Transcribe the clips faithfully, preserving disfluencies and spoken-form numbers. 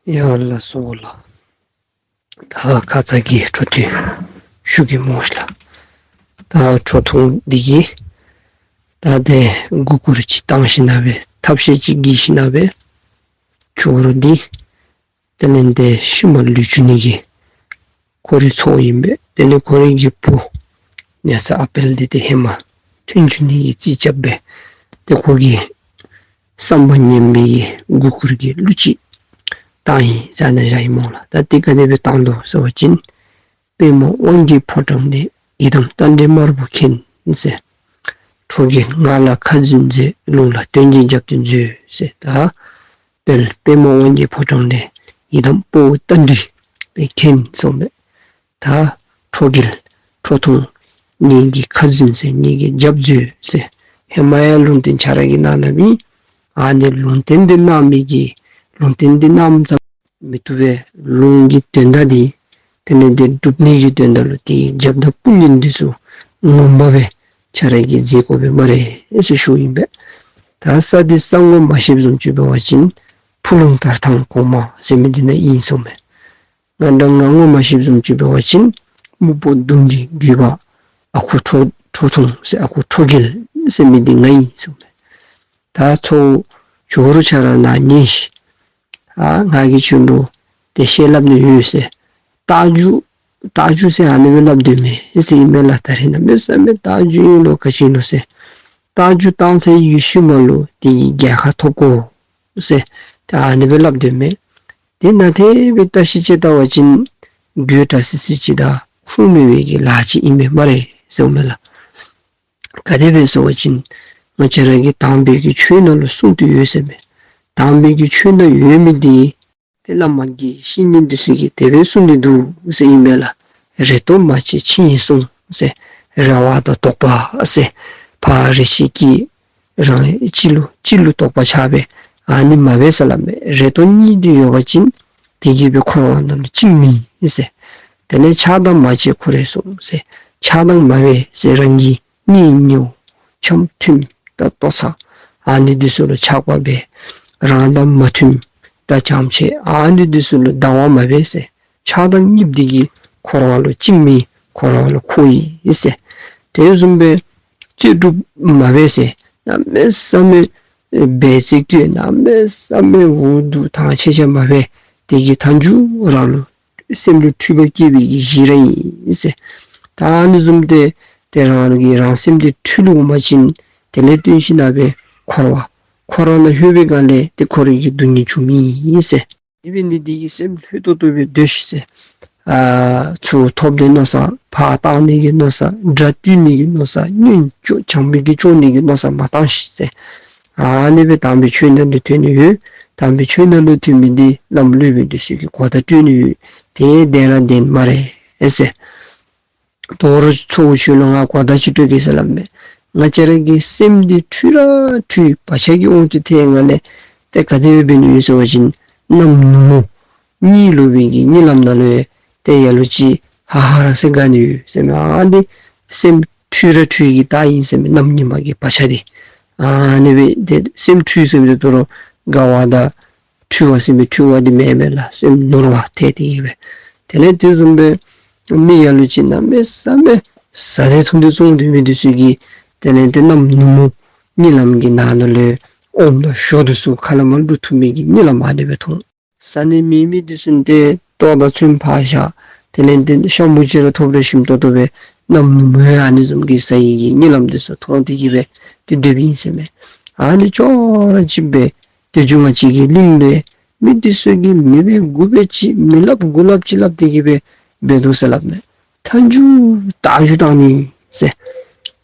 ཡ་ལགས་སོ་ལགས། ད་ཁ་ཙ་གི་འཕྲོ་མཐུད་ཞུ་གེ་སྨོ་ལགས། ད་ཁྲོ་ཐུང་འདི་གིས་ད་ཏེ་མགུ་སྐོར་ཅིག་བཏང་ཞིནམ་ལས་ཐབས་ཤེས་ཅིག་བགྱིས་ཞིནམ་ལས་ཇོ་རུ་འདི་དེ་ལས་ཏེ་ཤུལ་མ་ལུས་བཅུག་ནི་གི་ཁོ་རའི་ཚོགས་ཨིན་པས། དེ་ལས་ཁོ་རའི་གི་བུ་ཉ་ཚ་ཨ་པེལ་འདི་ཏེ་ཧེ་མ་ཐོན་བཅུག་ནི་གི་རྩིས་རྐྱབ་སྦེ་ཏེ་ཁོ་གི་བསམ་པ་ངན་པའི་གི་མགུ་སྐོར་གྱི་གླུ་ཅིག་བཏང་ཡི་ཟེར་ནཱ་བཞག་ཡི་སྨོ་ལགས། ད་དེ་ག་དེ་སྦེ་བཏང་དོ་ཟེར་བ་ཅིན། པདྨ་དབང་གི་ཕོ་བྲང་ནས། ཡི་དམ་རྟ་མགྲིན་དམར་པོ་མཁྱེན་ཟེར། ཁྲོ་རྒྱལ་ང་ལ་ཁ་འཛིན་མཛད། ལུང་ལ་སྟོན་གྱི་རྒྱབ་ཏུ་མཛོད་ཟེར། ད་དཔལ་པདྨ་དབང་གི་ཕོ་བྲང་ནས་ཡི་དམ་དཔའ་བོ་རྟ་མགྲིན་དེ་མཁྱེན་གསུངས་མས། ད་ཁྲོ་རྒྱལ་ཁྲོ་ཐུང་ངེ་གི་ཁ་འཛིན་ཟེར། ངེ་གི་རྒྱབ་མཛོད་ཟེར། ཧེ་མ་ཡང་ལུང་བསྟན་ཁྱོད་ར་གིས་གནང་གནངམ་ཨིན། ཨ་ནི་ལུང་བསྟན་འདི་གནང་མི་གི་ལུང་བསྟན་འདི་གནངམ་ཙམ་མི་བཏུབ་པས། ལུང་གི་དོན་དག་འདི་དེ་ལས་ཏེ་སྒྲུབ་ནི་གི་དོན་དག་ལུ་དེ་གི་རྒྱབ་དང་དཔུང་གཉེན་འདི་ཚུ་ངོ་མ་སྦེ་ཁྱོད་ར་གིས་མཛད་དགོ་པས་སྨ་རེ་ཟེར་ཞུཝ་ཨིན་པས། ད་ས་འདི་ས་ངོ་མ་ཤེསཔ་བཟུམ་ཅིག་འབད་བ་ཅིན་ཕུ་ལུང་དར་ཐང་གོང་མ་ཟེར་མི་འདི་ནང་ཨིན་གསུངས་མས། ང་འདྲ་ང་ངོ་མ་ཤེསཔ་བཟུམ་ཅིག་འབད་བ་ཅིན་སྨུག་པོ་གདོང་གི་རྒྱུད་པ་ཨ་ཁུ་ཁྲོ་ཁྲོ་ཐུང་ཟེར་ཨ་ཁུ་ཁྲོ་རྒྱལ་ཟེར་མི་འདི་ང་ཨིན་གསུངས་མས། ད་ཚའོ་ཇོ་རུ་ཁྱོད་ར་ནཱ་ཉན་ཤིག། ཨ་ང་གིས་ཁྱོད་ལུ་དེ་བཤད་སླབ་ནི་ཡོད་ཟེར། རྟ་རྒྱུག་རྟ་རྒྱུག་ཟེར་ཨ་ནི་སྦེ་སླབ་དོ་མས་ཟེར་ཨིན་མས་ལགས། ད་རེས་གནམ་མེད་ས་མེད་རྟ་རྒྱུག་ཨིན་ལོ་ག་ཅི་ཨིན་ལོ་ཟེར། རྟ་རྒྱུག་བཏང་ཚར་བའི་ཤུལ་མ་ལུ་དེ་གིས་རྒྱལ་ཁ་ཐོབ་དགོ་ཟེར་ད་ཨ་ནི་སྦེ་སླབ་དོ་མས། དེ་ནང་དེ་སྦེ་བལྟ་ཞིབ་ཅིག་བལྟ་བ་ཅིན་རྒྱུ་དྲག་སི་སི་ཅིག་དང་ཁུངས་མེད་པའི་གི་ལཱ་ཅིག་ཨིན་མས་སྨ་རེ་ཟེརཝ་མས་ལགས། ག་དེ་སྦེ་ཟེར་བ་ཅིན་ང་བཅས་ར་གི་དམ་པའི་གི་ཆོས་ནང་ལུ་གསུངས་ཏེ་ཡོད་ཟེར་མས། དམ་པའི་གི་ཆོས་ནང་ཡོད་མི་འདི་ཏེ་བླ་མ་དགེ་བཤེས་གཉེན་འདི་ཚུ་གིས་དེ་སྦེ་གསུངས་ཏེ་འདུག་ཟེར་ཨིན་མས་ལགས། རེ་དོགས་མ་བྱེད་ཕྱི་ཡི་གསུང་ཟེར། རེ་བ་དང་དོགས་པ་ཟེར། ཕར་རེ་ཞིག་གིས་རང་གཅིག་ལུ་གཅིག་ལུ་དོགས་པ་ཆགས་པས། ཨ་ནི་མ་འབད་ཟེར་སླབ་མས། རེ་དོགས་གཉིས་འདི་ཡོད་པ་ཅིན་དེ་གིས་སྦེ་འཁོར་བ་ནང་ལུ་བཅིངས་མི་ཟེར། དེ་ལས་ཆགས་སྡང་མ་བྱེད་ཁོ་རེ་གསུང་ཟེར། ཆགས་སྡང་མ་འབད་ཟེར། རང་གི་གཉེན་ཉེཝ་འཆམ་མཐུན་དང་ལྟོ་ཚང་ཨ་ནི་འདི་ཚུ་ལུ་ཆགས་པ་འབད། རང་དང་མ་མཐུན་དགྲ་རྐྱངམ་ཅིག་ཨ་ནི་འདི་ཚུ་ལུ་སྡང་བ་མ་འབད་ཟེར། ཆགས་སྡང་གཉིསཔོ་འདི་གིས་འཁོར་བ་ལུ་བཅིངས་མི་འཁོར་བ་ལུ་འཁོར་ཡི་ཟེར། དེ་བཟུམ་སྦེ་རྩོད་སྒྲུབ་མ་འབད་ཟེར། གནམ་མེད་ས་མེད་འབད་རྩོལ་བཀོལ་གནམ་མེད་ས་མེད་འུ་སྡུག་ཐང་ཆད་ཆད་མ་འབད། དེ་གིས་མཐའ་མཇུག་རང་ལུ་སེམས་ལུ་འཁྲུལ་པ་སྐྱེ་བའི་གི་གཞི་ར་ཨིན་ཟེར། ད་ཨ་ནི་བཟུམ་ཏེ་ཏེ་རང་གི་རང་སེམས་འདི་འཁྲུལ་འོང་པ་ཅིན་དེ་ལས་བརྟེན་ཞིནམ་ལས་འཁོར་བ་འཁོར་བ་ནང་ལྷོད་པའི་སྒང་ལས་ཏེ་འཁོར་བའི་གི་སྡུག་བསྔལ་འབྱུངམ་ཨིན་ཟེར། དེ་འབད་ནི་འདི་གིས་སེམས་ལྷོད་ཏོག་ཏོ་སྦེ་སྡོད་ཤིག་ཟེར། ཨ་ཚུར་ཐོབ་སྟེ་མནོ་བསམ་ཕར་བཏང་ནི་གི་མནོ་བསམ་དགྲ་བཏུལ་ནི་གི་མནོ་བསམ་གཉེན་བྱང་མི་གི་བྱོག་ནི་གི་མནོ་བསམ་མ་བཏང་ཤིག་ཟེར། ཨ་ནི་སྦེ་དམ་པའི་ཆོས་ནང་ལུ་ཐོན་ནི་ཡོད། དམ་པའི་ཆོས་ནང་ལུ་ཐོན་མི་འདི་བླམ་སློབ་དཔོན་འདི་ཚུ་གིས་གོ་བརྡ་སྤྲོད་ནི་ཡོད། དེ་བདེན་ར་བདེན་སྨ་རེ་ཟེར། དོ་རུང་ཚའོ་ཁྱོད་ལུ་ང་གོ་བརྡ་ཅིག་སྤྲོད་གེ་ཟེར་སླབ་མས། ང་བཅས་ར་གི་སེམས་འདི་འཁྲུལ་ར་འཁྲུལ་བག་ཆགས་ཀྱི་དབང་དུ་ཐལ་ནི་ལས་ཏེ་ག་དེ་སྦེ་འབད་ནི་ཡོད་ཟེར་བ་ཅིན་གནམ་ནུབ་མོ་གཉིད་ལོག་པའི་གི་གཉིད་ལམ་ནང་ལུ་ཏེ་ལ་ལུ་ཅིག་ཧ་ཧ་ར་ཟེར་དགའ་ནི་ཡོད་ཟེར་མས། ཨ་ནི་སེམས་འཁྲུལ་ར་འཁྲུལ་གྱི་རྟགས་ཨིན་ཟེར་མས། གནམ་ཉིན་མ་གི་བག་ཆགས་འདི་ཨ་ནི་སྦེ་ཏེ་སེམས་འཁྲུལ་ཟེར་མི་འདི་དོ་རུང་དགའ་བ་དང་འཁྲུལ་བ་ཟེར་མི་འཁྲུལ་བ་འདི་མེན་མས་ལགས། སེམས་ནོར་བ་ཐལ་ཏེ་གི་སྦེ། དེ་ལས་དེ་བཟུམ་སྦེ་མི་ལ་ལུ་ཅིག་གནམ་མེད་ས་མེད་བཟའ་ཚང་འཐུང་འཐུང་བཙོང་སྡོད་མི་འདི་ཚུ་གིས་དེ་ལས་ཏེ་གནམ་ནུབ་མོ་གཉིད་ལམ་གྱི་ནང་ན་ལུ་ཨོམ་དང་ཞོ་འདི་ཚུ་ཁ་ལས་མར་བླུག་བཏུབ་མི་གི་གཉིད་ལམ་ཨ་ནི་སྦེ་མཐོང་། བཟའ་ནི་མེད་མི་འདི་ཚུ་ཏེ་ལྟོ་དང་ཚོདམ་ཕར་བཞག། དེ་ལས་ཏེ་ཤམ་བུ་ཅིག་ར་ཐོབ་རུང་ཞིམ་ཏོང་ཏོ་སྦེ་གནམ་ནུབ་མོ་ཨ་ནི་བཟུམ་གྱི་བཟའ་ནི་གི་གཉིད་ལམ་འདི་ཚུ་མཐོང་སྟེ་གི་སྦེ་ཏེ་སྡོདཔ་ཨིན་ཟེར་མས། ཨ་ནི་ཅོག་ར་གཅིག་སྦེ་ཏེ་རྒྱུ་ང་བཅས་ཀྱི་གླིང་ལུ་མི་འདི་ཚུ་གིས་མི་འབད་དགུ་འབད་ཅིག་མི་སླབ་དགུ་སླབ་ཅིག་སླབ་སྟེ་གི་སྦེ་འབད་དོ་ཟེར་སླབ་མས། མཐའ་མཇུག་རྟ་རྒྱུག་བཏང་ནི་ཟེར།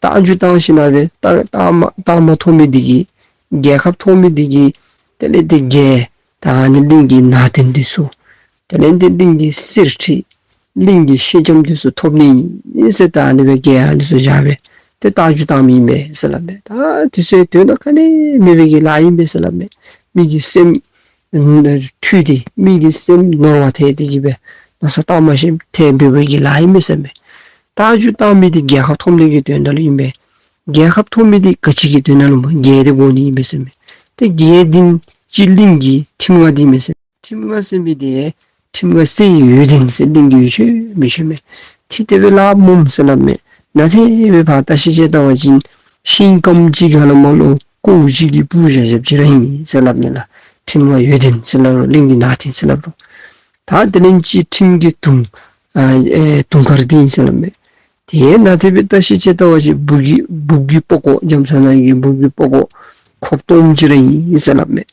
རྟ་རྒྱུག་བཏང་ཞིནམ་ལས་རྟགས་རྟགས་མ་རྟགས་མ་མཐོང་མི་འདི་གིས་རྒྱལ་ཁ་མཐོང་མི་འདི་གིས་དེ་ལས་ཏེ་རྒྱལ་ད་ཨ་ནི་གླིང་གི་ནང་རྟེན་འདི་ཚུ་དེ་ལས་ཏེ་གླིང་གི་གསེར་ཁྲི་གླིང་གི་ཤེལ་ལྕམ་འདི་ཚུ་ཐོབ་ནི་ཨིན་ཟེར་ད་ཨ་ནི་སྦེ་རྒྱལ་ཁ་འདི་ཚུ་བཞག་སྦེ་ཏེ་རྟ་རྒྱུག་བཏང་མི་ཨིན་པས་ཟེར་སླབ་མས། ད་འདི་ཚུ་དོན་དག་ག་ནི་མེད་པའི་གི་ལཱ་ཨིན་པས་ཟེར་སླབ་མས། མི་གི་སེམས་འཁྲུལ་ཏེ་མི་གི་སེམས་ནོར་བ་ཐལ་ཏེ་གི་སྦེ་མནོ་བསམ་བཏང་མ་ཤེས་ཐལ་འབད་བའི་གི་ལཱ་ཨིན་མས་ཟེར་མས། རྟ་རྒྱུག་བཏང་མི་འདི་རྒྱལ་ཁ་ཐོབ་ནི་གི་དོན་དག་ལུ་ཨིན་པས། རྒྱལ་ཁ་ཐོབ་མི་འདི་ག་ཅི་གི་དོན་དག་ལུ་སྨོ། རྒྱལ་ཏེ་དགོ་ནི་ཨིན་པས་ཟེར་མས། ཏེ་རྒྱལ་འདི་སྤྱིར་གླིང་གི་ཁྲིམས་འགལ་འདི་ཨིན་མས་ཟེར། ཁྲིམས་ཁང་ཟེར་མི་འདི་ཁྲིམས་ཁང་གསེར་གྱི་འོད་ལྡན་ཟེར་གླིང་གི་འོད་ཆོས་མི་ཆོས་མས། ཏེ་དེ་སྦེ་སླབ་སྨོ་ཟེར་སླབ་མས། ནཱ་དེ་སྦེ་ཕར་བརྟག་ཞིབ་དཔྱད་བལྟ་བ་ཅིན་ཤིང་སྐམ་ཅིག་ག་ལུ་མ་ལུ་ཀོཝ་ཅིག་གིས་སྤུར་བཞག་བཞགཔ་ཅིག་ར་ཨིན་ཟེར་སླབ་མས་ལགས། ཁྲིམས་ཁང་འོད་ལྡན་ཟེར་སླབ་རུང་གླིང་གི་ནང་རྟེན་ཟེར་སླབ་རུང་། ད་དེ་ལས་ཅིག་ཁྲིམས་ཀྱི་དུང་ཨ་ཨེ་དུང་དཀར་འདི་ཨིན་ཟེར་སླབ་མས། ཏེ་ནཱ་དེ་སྦེ་བརྟག་ཞིབ་དཔྱད་བལྟ་བ་ཅིན་འབུབ་ཀྱི་འབུབ་ཀྱི་པགས་ཀོ་རྒྱ་མཚོ་ནང་གི་འབུབ་ཀྱི་པགས་ཀོ་ཁོག་སྟོངམ་ཅིག་ར་ཨིན་ཟེར་སླབ་མས།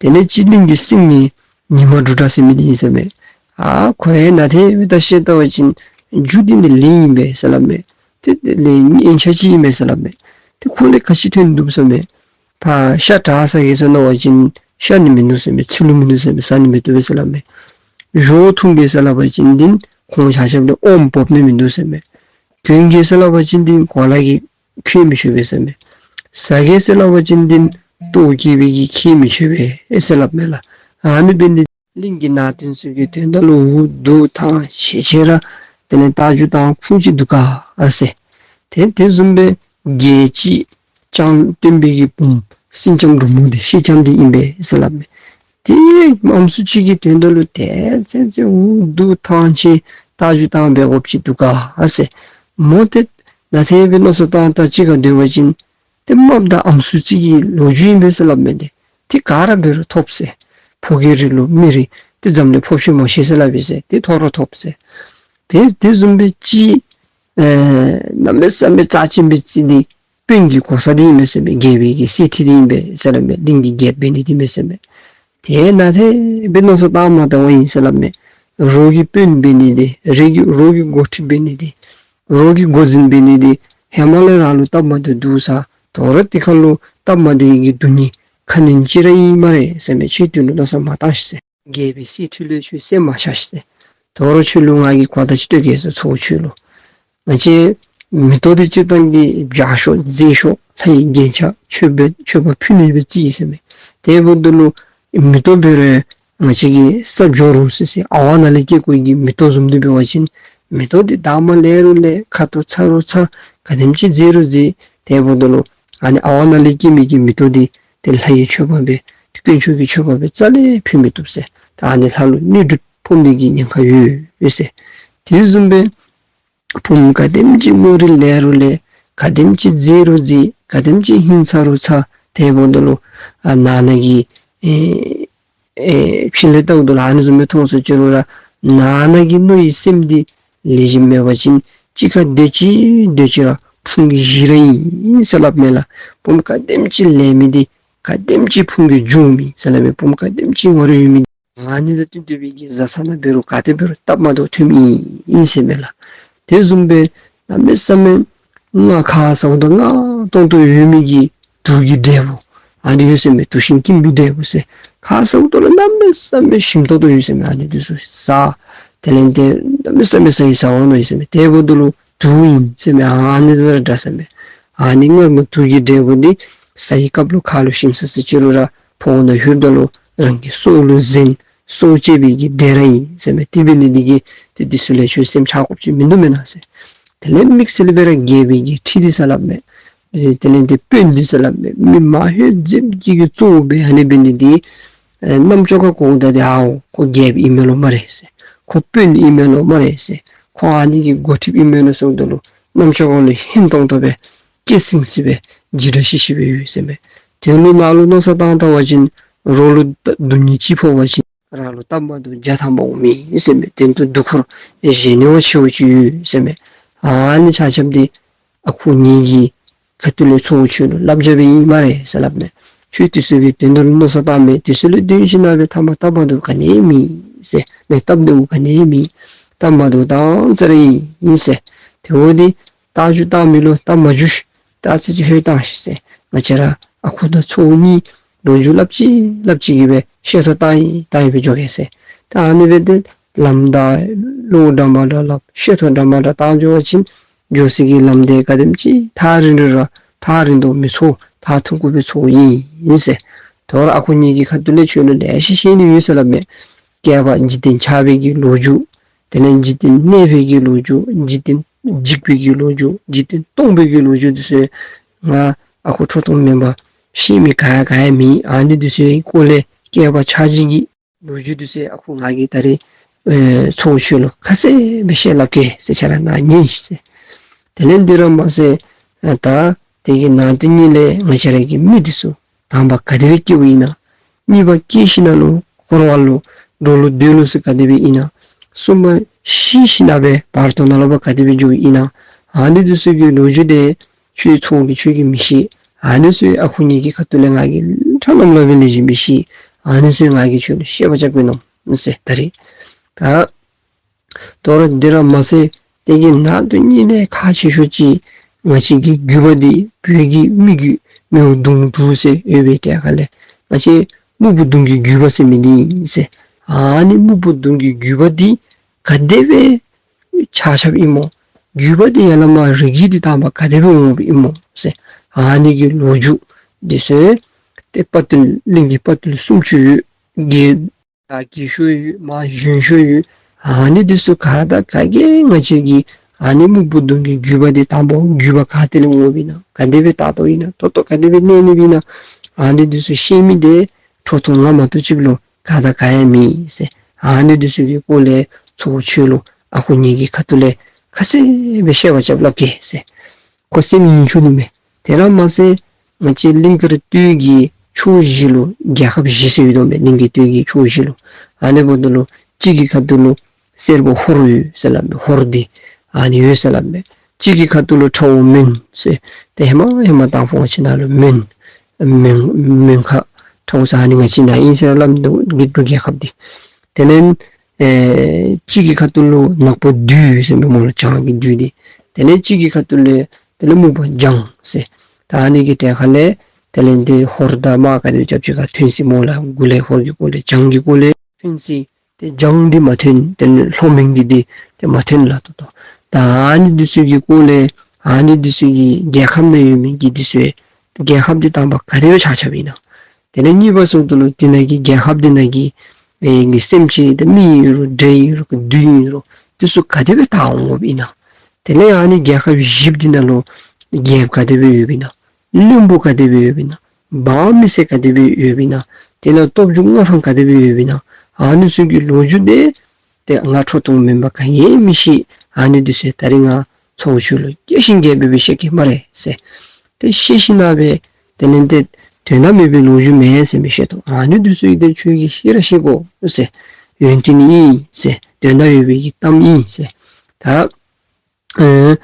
དེ་ལས་ཅིག་གླིང་གི་སེང་གེ་ཉི་མ་འབྲུག་སྒྲ་ཟེར་མི་འདི་ཨིན་ཟེར་མས། ཨ་ཁོ་ཡང་ནཱ་དེ་སྦེ་བརྟག་ཞིབ་དཔྱད་བལྟ་བ་ཅིན་རྒྱུ་འདི་ནི་ལས་ཨིན་པས་ཟེར་སླབ་མས། ཏེ་དེ་ལས་ངན་ཆགས་ཅིག་ཨིན་མས་ཟེར་སླབ་མས། ཏེ་ཁོ་ལས་ག་ཅི་ཐོན་འདུག་ཟེར་མས། ཕར་ཤ་དྲག་ཟ་གེ་ཟེར་མནོ་བ་ཅིན་ཤ་ནི་མིན་འདུག་ཟེར་མས། ཚིལ་ལུ་མིན་འདུག་ཟེར་མས། ཟ་ནི་མི་བཏུབ་པས་ཟེར་སླབ་མས། ཞོ་འཐུང་གེ་ཟེར་སླབ་པ་ཅིན་འདི་ཁོང་ཆ་ཁྱབ་ལས་ཨོམ་འབོབ་ནི་མིན་འདུག་ཟེར་མས། གྱོན་གེ་ཟེར་སླབ་པ་ཅིན་འདི་གོ་ལ་གིས་གྱོན་མི་ཆོག་པས་ཟེར་མས། ཟ་གེ་ཟེར་སླབ་པ་ཅིན་འདི་ལྟོཝ་བཀྱེས་པའི་གིས་བཀྱེས་མི་ཆོག་པས་ཨེ་ཟེར་སླབ་མས་ལགས། ཨ་ནི་འབད་ནི་འདི་གླིང་གི་ནང་རྟེན་ཚུ་གི་དོན་དག་ལུ་འུ་སྡུག་ཐང་ཆད་ཆད་ར་དེ་ལས་རྟ་རྒྱུག་བཏང་ཁུངས་ཅིག་འདུག་ག་ཨ་ཟེར། ཏེ་དེ་བཟུམ་སྦེ་རྒྱལ་གཅིག་ལྕང་སྟོན་པའི་གི་བུམོ་སེང་ལྕམ་འབྲུག་མོ་འདི་ཤེལ་ལྕམ་འདི་ཨིན་པས་ཟེར་སླབ་མས། ཏེ་ཨམ་སྲུ་ཅིག་གི་དོན་དག་ལུ་དེ་ཙམ་ཅིག་འུ་སྡུག་ཐང་ཆད་རྟ་རྒྱུག་བཏང་འབད་དགོཔ་ཅིག་འདུག་ག་ཨ་ཟེར། མོ་ཏེ་ནཱ་དེ་སྦེ་མནོ་བསམ་བཏང་བཏང་ཅིག་ཁར་སྡོད་པ་ཅིན་ཏེ་རྨགཔ་དང་ཨམ་སྲུ་ཅིག་གི་ལོ་རྒྱུས་ཨིན་པས་ཟེར་སླབ་མས། ཏེ་ཏེ་ག་ར་འབད་རུང་ཐོབ་ཟེར། ཕོ་གི་རིགས་ལུ་མི་རིགས་ཏེ་འཛམ་གླིང་ཕོ་ཤི་མོ་ཤི་ཟེར་སླབ་ཨིན་ཟེར། ཏེ་ཐོབ་རུང་ཐོབ་ཟེར། ཏེ་དེ་བཟུམ་སྦེ་ཅིག་ཨེ་གནམ་མེད་ས་མེད་རྩ་ཆེན་པའི་རྩིས་འདི་དཔོན་གྱི་གོ་ས་འདི་ཨིན་མས་ཟེར་མས། རྒྱལ་པོའི་གི་གསེར་ཁྲི་འདི་ཨིན་པས་ཟེར་སླབ་མས། གླིང་གི་རྒྱལཔོ་འབད་ནི་འདི་ཨིན་མས་ཟེར་མས། ཏེ་ནཱ་དེ་སྦེ་མནོ་བསམ་བཏང་མ་བཏང་བ་ཨིན་ཟེར་སླབ་མས། རོགས་ཀྱི་དཔོན་འབད་ནི་འདི་རོགས་ཀྱི་རོགས་ཀྱི་འགོ་ཁྲིདཔ་འབད་ནི་འདི་རོགས་ཀྱི་འགོ་འཛིན་འབད་ནི་འདི་ཧེ་མ་ལས་རང་ལུ་སྟབས་མ་བདེཝ་འདུག་ས། དོ་རུང་དེ་ཁར་ལུ་སྟབས་མ་བདེ་བའི་གི་སྡུག་བསྔལ་ཁ་གནོན་ཅིག་ར་ཨིན་སྨ་རེ་ཟེར་མས། ཁྱོད་དེ་ལུ་མནོ་བསམ་མ་བཏང་ཤིག་ཟེར། རྒྱལ་པོའི་གསེར་ཁྲི་ལུ་ཁྱོད་སེམས་མ་ཆགས་ཤིག་ཟེར། དོ་རུང་ཁྱོད་ལུ་ང་གིས་གོ་བརྡ་ཅིག་སྤྲོད་གེ་ཟེར། ཚ་བོ་ཁྱོད་ལུ་ང་བཅས་མེ་ཏོག་འདི་སྤྱིར་བཏང་གི་འཇའ་ཤོག་མཛེས་ཤོག་ལྷ་ཡི་རྒྱན་ཆ་མཆོད་པའི་མཆོད་པ་ཕུལ་ནི་སྦེ་བརྩི་ཟེར་མས། དེ་འབདཝ་ད་ལུ་མེ་ཏོག་འབད་རུང་ང་བཅས་ཀྱིས་ས་འགྱོ་རུང་ཟེར་ཟེར་ཨ་ཝ་ནང་ལས་སྐྱེ་དགོ་གི་མེ་ཏོག་བཟུམ་འདི་འབད་བ་ཅིན་མེ་ཏོག་འདི་འདབ་མ་ལེགས་རུང་ལེགས་ཁ་དོག་ཚ་རུང་ཚ་ག་དེམ་ཅིག་མཛེས་རུང་མཛེས། དེ་འབདཝ་ད་ལུ་ཨ་ནི་ཨ་ཝ་ནང་ལས་སྐྱེ་མི་གི་མེ་ཏོག་འདི་ཏེ་ལྷ་ཡི་མཆོད་པ་སྦེ་དཀོན་མཆོག་གི་མཆོད་པ་སྦེ་རྩ་ལས་ཕུལ་མི་བཏུབ་ཟེར། ད་ཨ་ནི་ལྷ་ལུ་དངོས་གྲུབ་ཕོག་ནི་གི་ཉེན་ཁ་ཡོད་ཡོད་ཟེར། དེ་བཟུམ་སྦེ་བུམོ་ག་དེམ་ཅིག་མངའ་རིས་ལེགས་རུང་ལེགས་ག་དེམ་ཅིག་མཛེས་རུང་མཛེས་ག་དེམ་ཅིག་ཧིང་ཚ་རུང་ཚ། དེ་འབདཝ་ད་ལུ་ཨ་ནང་ན་གི་ཨེ་ཨེ་ཕྱི་ལས་བལྟཝ་ད་ལུ་ཨ་ནི་བཟུམ་སྦེ་མཐོང་སོང་ཅི་རུང་ར་ནང་ན་གི་མནོ་བའི་སེམས་འདི་ལེགས་ཤོམ་མེད་པ་ཅིན་གཅིག་ཁར་སྡོད་ཅི་སྡོད་ཅི་ར་ཕུང་གི་གཞི་ར་ཨིན་ཟེར་སླབ་མས་ལགས། བུམོ་ག་དེམ་ཅིག་ལེགས་མི་འདི་ག་དེམ་ཅིག་ཕུང་གི་གཞི་ཨིན་ཟེར་སླབ་མས། བུམོ་ག་དེམ་ཅིག་མངའ་རིས་ཡོད་མི་ཨ་ནི་དང་བསྟུན་བསྟུན་པའི་གི་བཟའ་ཚང་ནང་འབད་རུང་ག་ཏེ་འབད་རུང་སྟབས་མ་བདེཝ་ཐོན་མི་ཨིན་ཟེར་མས་ལགས། དེ་བཟུམ་སྦེ་གནམ་མེད་ས་མེད་ང་ཁ་ཟ་དོ་ང་གཏོང་དོ་ཡོད་མི་གི་དུག་གི་འབྲས་བུ་ཨ་ནི་ཡོད་ཟེར་མས། དུག་ཤིང་སྐྱེན་པའི་འབྲས་བུ་ཟེར། ཁ་ཟཝ་ད་ལུ་གནམ་མེད་ས་མེད་ཞིམ་ཏོང་ཏོ་ཡོད་ཟེར་མས། ཨ་ནི་འདི་ཚུ་ཟ། དེ་ལས་ཏེ་གནམ་མེད་ས་མེད་ཟ་ཡི་ཟ་བ་མནོ་ཡི་ཟེར་མས། དེ་འབདཝ་ད་ལུ་དུག་ཨིན་ཟེར་མས། ཨ་ནི་དང་འདྲ་ཟེར་མས། ཨ་ནི་མངར་མོ་དུག་གི་འབྲས་བུ་འདི་ཟ་བའི་སྐབས་ལུ་ཁ་ལུ་ཞིམ་ས་ས་ཅི་རུང་ར་ཕོཝ་ནང་ལྷོདཔ་ད་ལུ་རང་གི་སྲོག་ལུ་གཟན་སྲོག་བཅད་པའི་གི་འབྲས་ར་ཨིན་ཟེར་མས། དེ་འབད་ནི་འདི་གིས་ཏེ་འདི་ཚུ་ལས་ཁྱོད་སེམས་ཆགས་དགོཔ་ཅིག་མིན་འདུག་མེན་ན་ཟེར། དེ་ལས་དམིགས་བསལ་སྦེ་ར་རྒྱལ་པོའི་གི་ཁྲི་འདི་ཟེར་སླབ་མས། དེ་ལས་ཏེ་དཔོན་འདི་ཟེར་སླབ་མས། མི་མང་ཤོས་འཛེམ་གྱི་གི་གཙོ་བོ་སྦེ་ཨ་ནི་འབད་ནི་འདི་ཨེ་རྣམ་ཅོ་ཁར་གོཝ་ད་འདི་ཨའོ་ཁོ་རྒྱལཔོ་ཨིན་མས་ལོ་སྨ་རེ་ཟེར། ཁོ་དཔོན་ཨིན་མས་ལོ་སྨ་རེ་ཟེར། ཁོ་ཨ་ནི་གི་འགོ་ཁྲིདཔ་ཨིན་མས་ལོ་ཟེརཝ་ད་ལུ་རྣམ་ཅོ་ཁར་ལུ་ཧིང་ཏོང་ཏོ་སྦེ་སྐྱེད་སྲིང་སྲིང་སྦེ་འཇིགས་སྐྲག་ཤི་ཤི་སྦེ་ཡོད་ཟེར་མས། དེ་ལུ་ནཱ་ལུ་མནོ་བསམ་བཏང་བལྟ་བ་ཅིན་རོགས་ལུ་སྡུག་བསྔལ་ཅིག་ཕོག་པ་ཅིན་རང་ལུ་སྟབས་མ་བདེཝ་བརྒྱ་ཐམ་པ་འོང་མི་ཨིན་ཟེར་མས། དོན་དུ་སྡུག་ཁུར་བཞེས་ནི་བ་ཆེ་བ་ཅིག་ཡོད་ཟེར་མས། ཨ་ནི་ཆ་ཁྱབ་འདི་ཨ་ཁུ་ངེ་གི་ཁ་ཐུག་ལས་ཚ་བོ་ཁྱོད་ལུ་བསླབ་བྱ་སྦེ་ཨིན་སྨ་རེ་ཟེར་སླབ་མས། ཁྱོད་དེ་ཚུ་གི་དོན་དག་ལུ་མནོ་བསམ་བཏང་མས། དེ་ཚུ་ལུ་བརྟེན་ཞིན་ན་སྦེ་ཐ་མ་སྟབས་མ་བདེཝ་ག་ནི་མེད་ཟེར། མེན་སྟབས་བདེཝ་ག་ནི་མེད། སྟབས་མ་བདེཝ་དང་ཙ་ར་ཨིན་ཟེར། དེ་འབདཝ་ད་རྟ་རྒྱུག་བཏང་མི་ལུ་སྟབས་མ་བྱུང་ཤིག། ད་ཚེ་ཅིག་ལྷོད་བཏང་ཤིག་ཟེར། ང་བཅས་ར་ཨ་ཁུ་དང་ཚ་བོ་གཉིས་ལོ་རྒྱུས་སླབ་ཅི་སླབ་ཅི་གི་སྦེ་བཤད་ཐོ་བཏང་ཡི་བཏང་ཡི་སྦེ་འགྱོ་གེ་ཟེར། ད་ཨ་ནི་སྦེ་ཏེ་ལམ་བདའ་བློ་འདྲ་མ་འདྲ་སླབ་བཤད་ཐོ་འདྲ་མ་འདྲ་བཏང་འགྱོ་བ་ཅིན་འགྱོ་སའི་གི་ལམ་འདི་ག་དེམ་ཅིག་ཐག་རིང་རུང་ར་ཐག་རིང་དོ་མི་ཚོར། ཐག་ཐུང་ཀུ་སྦེ་ཚོར་ཡི་ཨིན་ཟེར། དོ་རུང་ཨ་ཁུ་ངེ་གི་ཁ་ཐུག་ལས་ཁྱོད་ལུ་ལེ་ཤ་བཤད་ནི་ཡོད་ཟེར་སླབ་མས། བསྐལ་པ་འཇིག་རྟེན་ཆགས་པའི་གི་ལོ་རྒྱུས། དེ་ལས་འཇིག་རྟེན་གནས་པའི་གི་ལོ་རྒྱུས། འཇིག་རྟེན་འཇིག་པའི་གི་ལོ་རྒྱུས། འཇིག་རྟེན་སྟོང་པའི་གི་ལོ་རྒྱུས་འདི་ཚུ་ང་ཨ་ཁུ་ཁྲོ་ཐུང་མེན་པར་ཤེས་མི་ག་ཡང་ག་ཡང་མེད། ཨ་ནི་འདི་ཚུ་གི་སྐོར་ལས་བསྐལ་པ་ཆགས་འཇིག་གི་ ལོ་རྒྱུས་འདི་ཚུ་ཨ་ཁུ་ང་གིས་ད་རིས་ཨེ་ཚ་བོ་ཁྱོད་ལུ་ཁ་གསལ་སྦེ་བཤད་སླབ་གེ་ཟེར། ཁྱེད་ར་ནཱ་ཉན་ཤིག་ཟེར། དེ་ལས་འདི་ར་མ་ཚད་ཨ་ད་དེ་གི་ནང་དོན་ཉིད་ལས་ང་བཅས་ར་གི་མི་འདི་ཚུ་དང་པ་ག་དེ་སྦེ་སྐྱེཝ་ཨིན་ན། གཉིས་པ་སྐྱེས་ཞིནམ་ལས་འཁོར་བ་ལུ་འགྲོ་ལུགས་སྡོད་ལུགས་ཚུ་ག་དེ་སྦེ་ཨིན་ན། གསུམ་པ་ཤི་ཞིནམ་ལས་བར་དོ་ནང་ལུ་འབད་ག་དེ་སྦེ་འགྱོཝ་ཨིན་ན། ཨ་ནི་འདི་ཚུ་གི་ལོ་རྒྱུས་འདི་ཁྱོད་ཚ་བོ་གིས་ཁྱོད་ཀྱིས་མི་ཤེས། ཨ་ནི་ཚུ་ཨ་ཁུ་ངེ་གི་ཁ་ཐུག་ལས་ང་གིས་ཁྲ་ལམ་ལམ་སྦེ་ལེགས་ཤོམ་སྦེ་ཤེས། ཨ་ནི་ཚུ་ང་གིས་ཁྱོད་ལུ་བཤད་པ་རྐྱབ་གེ་མནོཝ་ཟེར། ད་རིས་ད་དོ་རུང་འདི་ར་མ་ཚད་དེ་གི་ནང་དོན་ཉིད་ལས་ཁག་ཆེ་ཤོས་ཅིག་ང་བཅས་ཀྱི་རྒྱུད་པ་འདི་བོད་ཀྱི་མི་རྒྱུད་སྨུག་པོ་གདོང་དྲུག་ཟེར་ཡོད་པའི་གྲས་ཁ་ལས་ང་བཅས་སྨུག་པོ་གདོང་གི་རྒྱུད་པ་ཟེར་མི་འདི་ཨིན་ཟེར། ཨ་ནི་སྨུག་པོ་གདོང་གི་རྒྱུད་པ་འདི་ག་དེ་སྦེ་ཆགས་ཆགསཔ་ཨིན་མོ། རྒྱུད་པ་འདི་ཡར་ལས་མར་རིགས་རྒྱུད་འདི་དང་པ་ག་དེ་སྦེ་འོངམ་ཨིན་མོ་ཟེར། ཨ་ནི་གི་ལོ་རྒྱུས་འདི་ཚུ་ཏེ་དཔའ་བརྟུལ་གླིང་གི་དཔའ་བརྟུལ་སུམ་ཅུ་ཡོད་གི་ད་རྒས་ཤོས་ཡོད་མ་གཞོན་ཤོས་ཡོད། ཨ་ནི་འདི་ཚུ་ག་དང་ག་གིས་ང་བཅས་ཀྱི་ཨ་ནི་སྨུག་པོ་གདོང་གི་རྒྱུད་པ་འདི་དང་པ་རྒྱུད་པ་ག་ཏེ་ལས་འོངམ་ཨིན་ན། ག་དེ་སྦེ་བཏགས་དོ་ཨིན་ན། ད་ལྟོ་ག་དེ་སྦེ་གནས་ནི་ཨིན་ན། ཨ་ནི་འདི་ཚུ་ཤེས་མི་འདི་ཁྲོ་ཐུང་ང་མ་གཏོགས་ཅིག་ལུ་ག་དང་ག་ཡང་མེད་ཟེར། ཨ་ནི་འདི་ཚུ་གི་སྐོར་ལས་ཚ་བོ་ཁྱོད་ལུ་ཨ་ཁུ་ངེ་གི་ཁ་ཐུག་ལས་ཁ་གསལ་སྦེ་བཤད་པ་རྐྱབ་སླབ་གེ་ཟེར། ཁོ་སེམས་ཡེངས་བཅུག་ནི་མས། དེ་ར་མ་ཚད་ང་བཅས་གླིང་དཀར་སྟོད་ཀྱི་ཕྱོགས་བཞི་ལུ་རྒྱལ་ཁབ་བཞི་ཟེར་ཡོད་དོ་མས། གླིང་གི་སྟོད་ཀྱི་ཕྱོགས་བཞི་ལུ། ཨ་ནི་འབདཝ་ད་ལུ་གཅིག་གི་ཁ་ཐུག་ལུ་སེར་པོ་ཧོར་ཡོད་ཟེར་སླབ་མས། ཧོར་འདི་ཨ་ནི་ཡོད་ཟེར་སླབ་མས། གཅིག་གི་ཁ་ཐུག་ལུ་ཁྲ་བོ་མོན་ཟེར། ཏེ་ཧེ་མ་ཧེ་མ་དང་ཕུ་ང་བཅས་ནཱ་ལུ་མོན་མོན་མོན་ཁ་ཁྲ་བོ་ཟེར་ཨ་ནི་ང་བཅས་ནཱ་ཨིན་ཟེར་སླབ་མས། འབྲུག་རྒྱལ་ཁབ་འདི། དེ་ལས་ཨེ་གཅིག་གི་ཁ་ཐུག་ལུ་ནག་པོ་བདུད་ཟེར་མི་སྨོ་ལགས། བྱང་གི་བདུད་འདི། དེ་ལས་གཅིག་གི་ཁ་ཐུག་ལས་དེ་ལས་སྨུག་པོ་ལྗང་ཟེར། ད་ཨ་ནི་གི་གྲས་ཁ་ལས་དེ་ལས་འདི་ཧོར་དང་དམག་ག་དེ་རྐྱབ་ཅི་ག་ཐོན་སྲིད་སྨོ་ལགས། འགོ་ལས་ཧོར་གྱི་སྐོར་ལས་ལྗང་གི་སྐོར་ལས་ཐོན་སྲིད། ཏེ་ལྗང་འདི་མ་ཐོན། དེ་ལས་ལྷོ་མོན་གྱི་འདི་ཏེ་མ་ཐོན་ལགས། ད་ལྟོ་ད་ཨ་ནི་འདི་ཚུ་གི་སྐོར་ལས་ཨ་ནི་འདི་ཚུ་གི་རྒྱལ་ཁབ་ནང་ཡོད་མི་གི་འདི་ཚུ་རྒྱལ་ཁབ་འདི་དང་པ་ག་དེ་སྦེ་ཆགས་ཆགསཔ་ཨིན་ན། དེ་ལས་གཉིས་པ་ཟེརཝ་ད་ལུ་དེ་ནང་གི་རྒྱལ་ཁབ་འདི་ནང་གི་ཨེ་གི་སེམས་ཅན་ཏེ་མི་ཨིན་རུང་འདྲེ་ཨིན་རུང་གི་བདུད་ཨིན་རུང་འདི་ཚུ་ག་དེ་སྦེ་དར་འོངམ་ཨིན་ན། དེ་ལས་ཨ་ནི་རྒྱལ་ཁབ་བཞི་འདི་ནང་ལུ་རྒྱལཔོ་ག་དེ་སྦེ་ཡོདཔ་ཨིན་ན། བློན་པོ་ག་དེ་སྦེ་ཡོདཔ་ཨིན་ན། འབངས་མི་སེར་ག་དེ་སྦེ་ཡོདཔ་ཨིན་ན། དེ་ལས་སྟོབས་འབྱོར་མངའ་ཐང་ག་དེ་སྦེ་ཡོདཔ་ཨིན་ན། ཨ་ནི་ཚུ་གི་ལོ་རྒྱུས་འདི་ཏེ་ང་ཁྲོ་ཐུང་མེན་པར་ག་ཡང་མི་ཤེས། ཨ་ནི་འདི་ཚུ་ད་རིས་ང་ཚ་བོ་ཁྱོད་ལུ་རྒྱས་ཤིང་རྒྱས་པ་སྦེ་བཤད་གེ་སྨ་རེ་ཟེར། ཏེ་བཤད་ཞིནམ་ལས་དེ་ལས་ཏེ་དོན་དག་མེད་པའི་ལོ་རྒྱུས་མེན་ཟེར་མི་བཤད་དོ། ཨ་ནི་འདི་ཚུ་ཡང་ཏེ་ཁྱོད་ཀྱིས་ཤེས་ར་ཤེས་དགོ་ཟེར། ཡོན་ཏན་ཨིན་ཟེར། དོན་དག་ཡོད་པའི་གི་གཏམ་ཨིན་ཟེར། ད་ཨེ་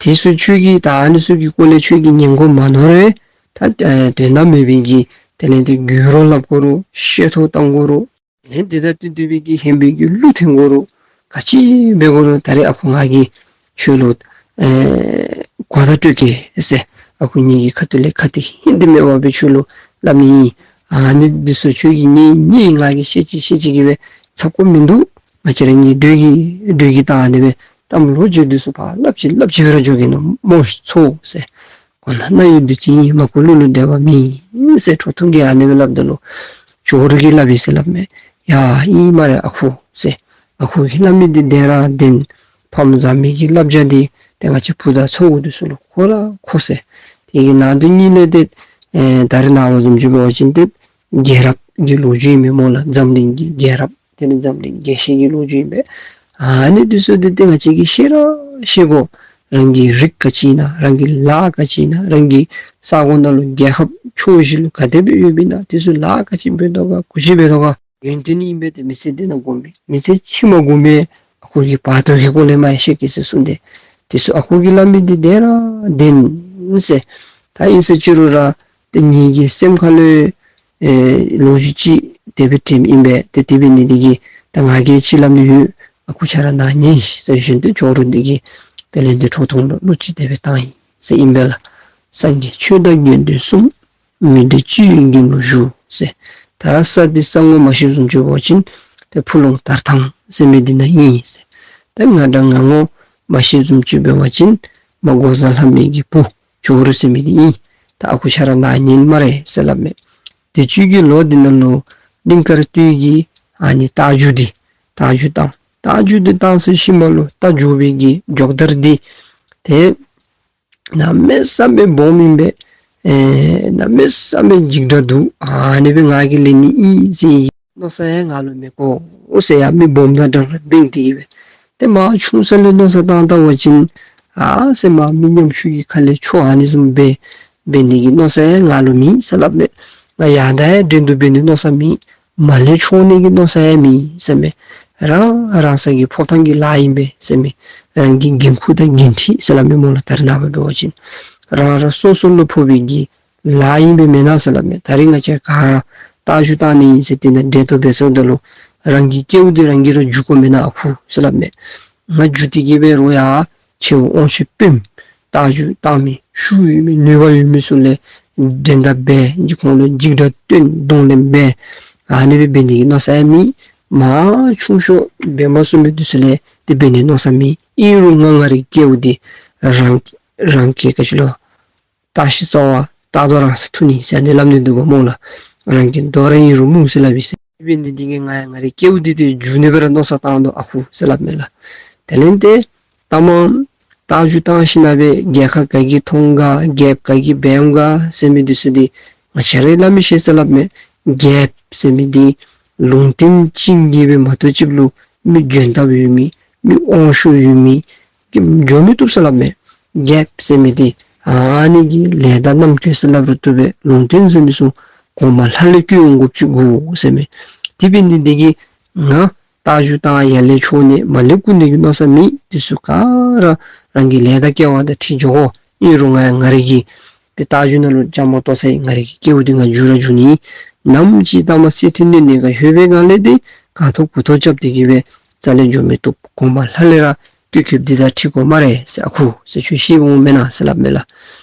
དེ་ཚུ་ཁྱོད་ཀྱིས་ད་ཨ་ནི་ཚུ་གི་སྐོར་ལས་ཁྱོད་ཀྱིས་ཉན་དགོ་མ་ནོར་རེ། ད་ཨེ་དོན་དག་མེད་པའི་གི་དེ་ལས་ཏེ་རྒོལ་རོགས་སླབ་དགོ་རུང་བཤད་ཐོ་བཏང་དགོ་རུང་ལན་དེ་དང་བསྟུན་བསྟུན་པའི་གི་ཧན་པའི་གི་གླུ་འཐེན་དགོ་རུང་ག་ཅི་འབད་དགོ་རུང་ད་རིས་ཨ་ཁུ་ང་གིས་ཁྱོད་ལུ་ཨེ་གོ་བརྡ་སྤྲོད་གེ་ཟེར། ཨ་ཁུ་ངེ་གི་ཁ་ཐུག་ལས་ཁ་ཏེ་ཧིང་དེ་མེད་པར་སྦེ་ཁྱོད་ལུ་སླབ་ནི་ཨིན། ཨ་ནི་འདི་ཚུ་ཁྱོད་ཀྱིས་ཉན་ཉན་ང་གིས་བཤད་ཅི་བཤད་ཅི་གི་སྦེ་ཚབ་དགོཔ་མིན་འདུག། ང་བཅས་ར་གཉིས་འགྲོས་ཀྱིས་འགྲོས་ཀྱིས་ད་ཨ་ནི་སྦེ་གཏམ་ལོ་རྒྱུས་འདི་ཚུ་ཕར་སླབ་ཅི་སླབ་ཅི་སྦེ་ར་འགྱོ་གེ་མནོ་སྨོ་ཚ་བོ་ཟེར། གོ་ན་རྣ་ཡི་བདུད་རྩི་ཡིན། མ་གོ་གླུ་ལུ་འགྲེལ་བ་མེད་ཟེར་ཁྲོ་ཐུང་གིས་ཨ་ནི་སྦེ་སླབ་ད་ལུ་ཇོ་རུ་གིས་སླབ་ཡི་ཟེར་སླབ་མས། ཡ་ཨིན་སྨ་རེ་ཨ་ཁུ་ཟེར། ཨ་ཁུ་གིས་སླབ་མི་འདི་བདེན་ར་བདེན། ཕམ་བཟའ་མི་གི་བསླབ་བྱ་འདི་ཏེ་ང་བཅས་བུ་དང་ཚ་བོ་འདི་ཚུ་ལུ་གོ་ར་གོ་ཟེར། དེ་གི་ནང་དོན་ཉིད་ལས་ཏེ་ཨེ་ད་རིས་ནངས་པ་བཟུམ་ཅིག་འབད་བ་ཅིན་ཏེ་རྒྱལ་རབས་ཀྱི་ལོ་རྒྱུས་ཨིན་པས་སྨོ་ལགས། འཛམ་གླིང་གི་རྒྱལ་རབས་དེ་ནི་འཛམ་གླིང་རྒྱལ་སྲིད་ཀྱི་ལོ་རྒྱུས་ཨིན་པས། ཨ་ནི་འདི་ཚུ་འདི་ཏེ་ང་བཅས་ཀྱིས་ཤེས་ར་ཤེས་དགོ། རང་གི་རིགས་ག་ཅི་ཨིན་ན། རང་གི་ལཱ་ག་ཅི་ཨིན་ན། རང་གི་ས་གོ་ནང་ལུ་རྒྱལ་ཁབ་ཕྱོགས་བཞི་ལུ་ག་དེ་སྦེ་ཡོདཔ་ཨིན་ན། དེ་ཚུ་ལཱ་ག་ཅི་འབད་དོ་ག་གུ་ཅི་འབད་དོ་ག་ཡོན་ཏན་ཨིན་པས། ཏེ་མི་ཚེ་འདི་ནང་དགོ་མི་མི་ཚེ་ཕྱི་མ་དགོ་མི་ཨ་ཁུ་གིས་བར་དོ་གི་སྐོར་ལས་མར་བཤད་གེ་ཟེར་གསུངས་ཏེ། དེ་ཚུ་ཨ་ཁུ་གིས་སླབ་མི་འདི་བདེན་ར་བདེན་ཟེར། ད་ཨིན་ཟེར་ཅི་རུང་ར་ཏེ་ངེ་གི་སེམས་ཁ་ལུ་ཨེ་ལོ་རྒྱུས་ཅིག་དེ་སྦེ་དྲནམ་ཨིན་པས། ཏེ་དེ་འབད་ནི་འདི་གིས་ད་ང་གིས་ཅིག་སླབ་ནི་ཡོད། ཨ་ཁུ་ཁྱེད་ར་ནཱ་ཉན་ཤིག་ཟེར་ཞུ་ནི། ཏེ་ཇོ་རུ་འདི་གིས་དེ་ལས་ཏེ་ཁྲོ་ཐུང་ལུ་གླུ་ཅིག་དེ་སྦེ་བཏང་ཡི་ཟེར་ཨིན་པས་ལགས། སངས་རྒྱས་ཆོས་དང་དགེ་འདུན་གསུམ། མི་འབྲལ་སྤྱི་བོའི་དཀྱིལ་དུ་བཞུགས་ཟེར། ད་ས་འདི་ས་ངོ་མ་ཤེས་བཟུམ་ཅིག་འབད་བ་ཅིན་ཏེ་ཕུ་ལུང་དར་ཐང་ཟེར་མི་འདི་ནང་ཨིན་ཟེར། ད་ང་དང་ང་ངོ་མ་ཤེས་བཟུམ་ཅིག་འབད་བ་ཅིན་མ་འགོག་བཟའ་ལྷ་མོ་གི་བུ་ཇོ་རུ་ཟེར་མི་འདི་ཨིན། ད་ཨ་ཁུ་ཁྱེད་ར་ནཱ་ཉན་སྨ་རེ་ཟེར་སླབ་མས། དུས་ཅི་གི་ལོ་འདི་ནང་ལུ་གླིང་དཀར་སྟོད་ཀྱི་ཨ་ནི་རྟ་རྒྱུག་འདི་རྟ་རྒྱུག་བཏང་། རྟ་རྒྱུག་འདི་བཏང་ཚར་ཞིནམ་ལུ་རྟ་རྒྱུག་པའི་གི་མགྱོགས་དར་འདི་ཏེ་གནམ་མེད་ས་མེད་སྦོམ་ཨིན་པས། ཨེ་གནམ་མེད་ས་མེད་འཇིགས་སྐྲག་འདུག། ཨ་ནི་སྦེ་ང་གིས་ལེན་ནི་ཨིན་ཟེར། མནོ་བསམ་ཡང་ང་ལུ་མེད་གོ་ཟེར། ཡར་མི་སྦོམ་དང་འདྲན་ར་འབད་དེ་གི་སྦེ་ཏེ་མར་ཆུང་ས་ལས་མནོ་བསམ་བཏང་བལྟ་བ་ཅིན་ཨ་ཟེར་མར་མི་ཉམ་ཆུང་གི་ཁ་ལས་ཆོས་ཨ་ནི་བཟུམ་སྦེ་འབད་ནི་གི་མནོ་བསམ་ཡང་ང་ལུ་མེད་ཟེར་སླབ་མས། ང་ཡར་དང་ཡར་འགྲན་བསྡུར་འབད་ནི་མནོ་བསམ་མེད། མར་ལས་མཆོང་ནི་གི་མནོ་བསམ་ཡང་མེད་ཟེར་མས། རང་རང་སོ་གི་ཕོ་བྲང་གི་ལཱ་ཨིན་པས་ཟེར་མས། རང་གི་འགན་ཁུར་དང་འགན་འཁྲི་ཟེར་སླབ་མས་སྨོ་ལགས། ད་རེས་ནངས་པ་འབད་བ་ཅིན་རང་རང་སོ་སོ་ལུ་ཕོག་པའི་གི་ལཱ་ཨིན་པས་མེན་ན་ཟེར་སླབ་མས། ད་རིས་ང་བཅས་ག་ར་རྟ་རྒྱུག་བཏང་ནི་ཨིན་ཟེར་དེ་ནང་འགྲན་བསྡུར་འབད་སོངམ་ད་ལུ་རང་གི་སྐལཝ་འདི་རང་གིས་ར་རྒྱུག་དགོ་མེན་ན་ཨ་ཁུ་ཟེར་སླབ་མས། ང་རྒྱུག་སྟེ་གི་སྦེ་རོགས་ཡ་ཆེ་བ་དབང་ཤེད་དཔོནམ་རྟ་རྒྱུག་བཏང་མི་ཤུགས་ཡོད་མི་ནུས་པ་ཡོད་མི་ཚུ་ལས་འགྲན་ཟླ་འབད་ཁོང་ལུ་འཇིགས་སྐྲག་སྟོན་གདོང་ལེན་འབད་ཨ་ནི་སྦེ་འབད་ནི་གི་མནོ་བསམ་ཡང་མེད། མར་ཆུང་ཤོས་འབད་མ་ཚུགས་མི་འདི་ཚུ་ལས་ཏེ་འབད་ནི་མནོ་བསམ་མེད། ཨིན་རུང་ང་ང་རའི་སྐལཝ་འདི་རང་རང་གི་ག་ཅི་ལོ་བརྟག་ཞིབ་རྩ་བ་བརྟག་དོ་རང་ས་ཐུག་ནི་ཟེར་ཨ་ནི་སླབ་ནི་འདུག་པ་སྨོ་ལགས། རང་གི་འདོད་ར་ཨིན་རུང་མུ་ཟེར་སླབ་ཨིན་ཟེར། འབད་ནི་འདི་གིས་ང་ཡང་ང་རའི་སྐལཝ་འདི་ཏེ་རྒྱུག་ནི་སྦེ་ར་མནོ་བསམ་བཏང་དོ་ཨ་ཁུ་ཟེར་སླབ་མས་ལགས། དེ་ལས་ཏེ་ལྟ་མ་རྟ་རྒྱུག་བཏང་ཞིནམ་སྦེ་རྒྱལ་ཁ་ག་གིས་ཐོབ་ག་རྒྱལཔོ་ག་གིས་འབག་འོང་ག་ཟེར་མི་འདི་ཚུ་འདི་ང་བཅས་ར་སླབ་མི་ཤེས་ཟེར་སླབ་མས། རྒྱལཔོ་ཟེར་མི་འདི་ལུང་བསྟན་ཅན་གྱི་སྦེ་མ་གཏོགས་ཅིག་ལུ་མི་འཇོན་ཐང་ཡོད་མི་མི་དབང་ཤུགས་ཡོད་མི་འགྱོ་མི་བཏུབ་ཟེར་སླབ་མས། རྒྱལཔོ་ཟེར་མི་འདི་ཨ་ནི་གི་ལས་དང་རྣམ་འགྱུར་ཟེར་སླབ་རུང་བཏུབ་པས། ལུང་བསྟན་ཟེར་མི་ཚུ་གོང་མ་ལྷ་ལས་བསྐུལ་འོང་དགོཔ་ཅིག་དགོ་ཟེར་མས། དེ་འབད་ནི་འདི་གིས་ང་རྟ་རྒྱུག་བཏང་ཡར་ལས་མཆོང་ནི་མར་ལས་བཀུག་ནི་གི་མནོ་བསམ་མེད། འདི་ཚུ་ག་ར་རང་གི་ལས་དང་སྐལ་བ་དང་འཁྲིལ་འགྱོ་དགོ། ཨིན་རུང་ང་ཡང་ང་རའི་གི་ཏེ་རྟ་རྒྱུག་ནང་ལུ་བཅའ་མར་གཏོགས་ཚར་ཡི། ང་རའི་གི་སྐལཝ་འདི་ང་རྒྱུག་ར་རྒྱུག་ནི། ནམ་ཅིག་ལྟ་མ་གསེར་ཁྲི་གནས་ནི་ཁར་ལྷོད་པའི་སྒང་ལས་ཏེ་ག་ཐོབ་གུ་ཐོབ་རྐྱབ་སྟེ་གི་སྦེ་རྩ་ལས་འགྱོ་མི་བཏུབ། གོང་མ་ལྷ་ལས་ར་བསྐུལ་བསྐུལཝ་འདི་དང་འཁྲིལ་དགོ་སྨ་རེ་ཟེར། ཨ་ཁུ་ཟེར་ཁྱོད་ཤེས་འོང་མེན་ན་ཟེར་སླབ་མས་ལགས།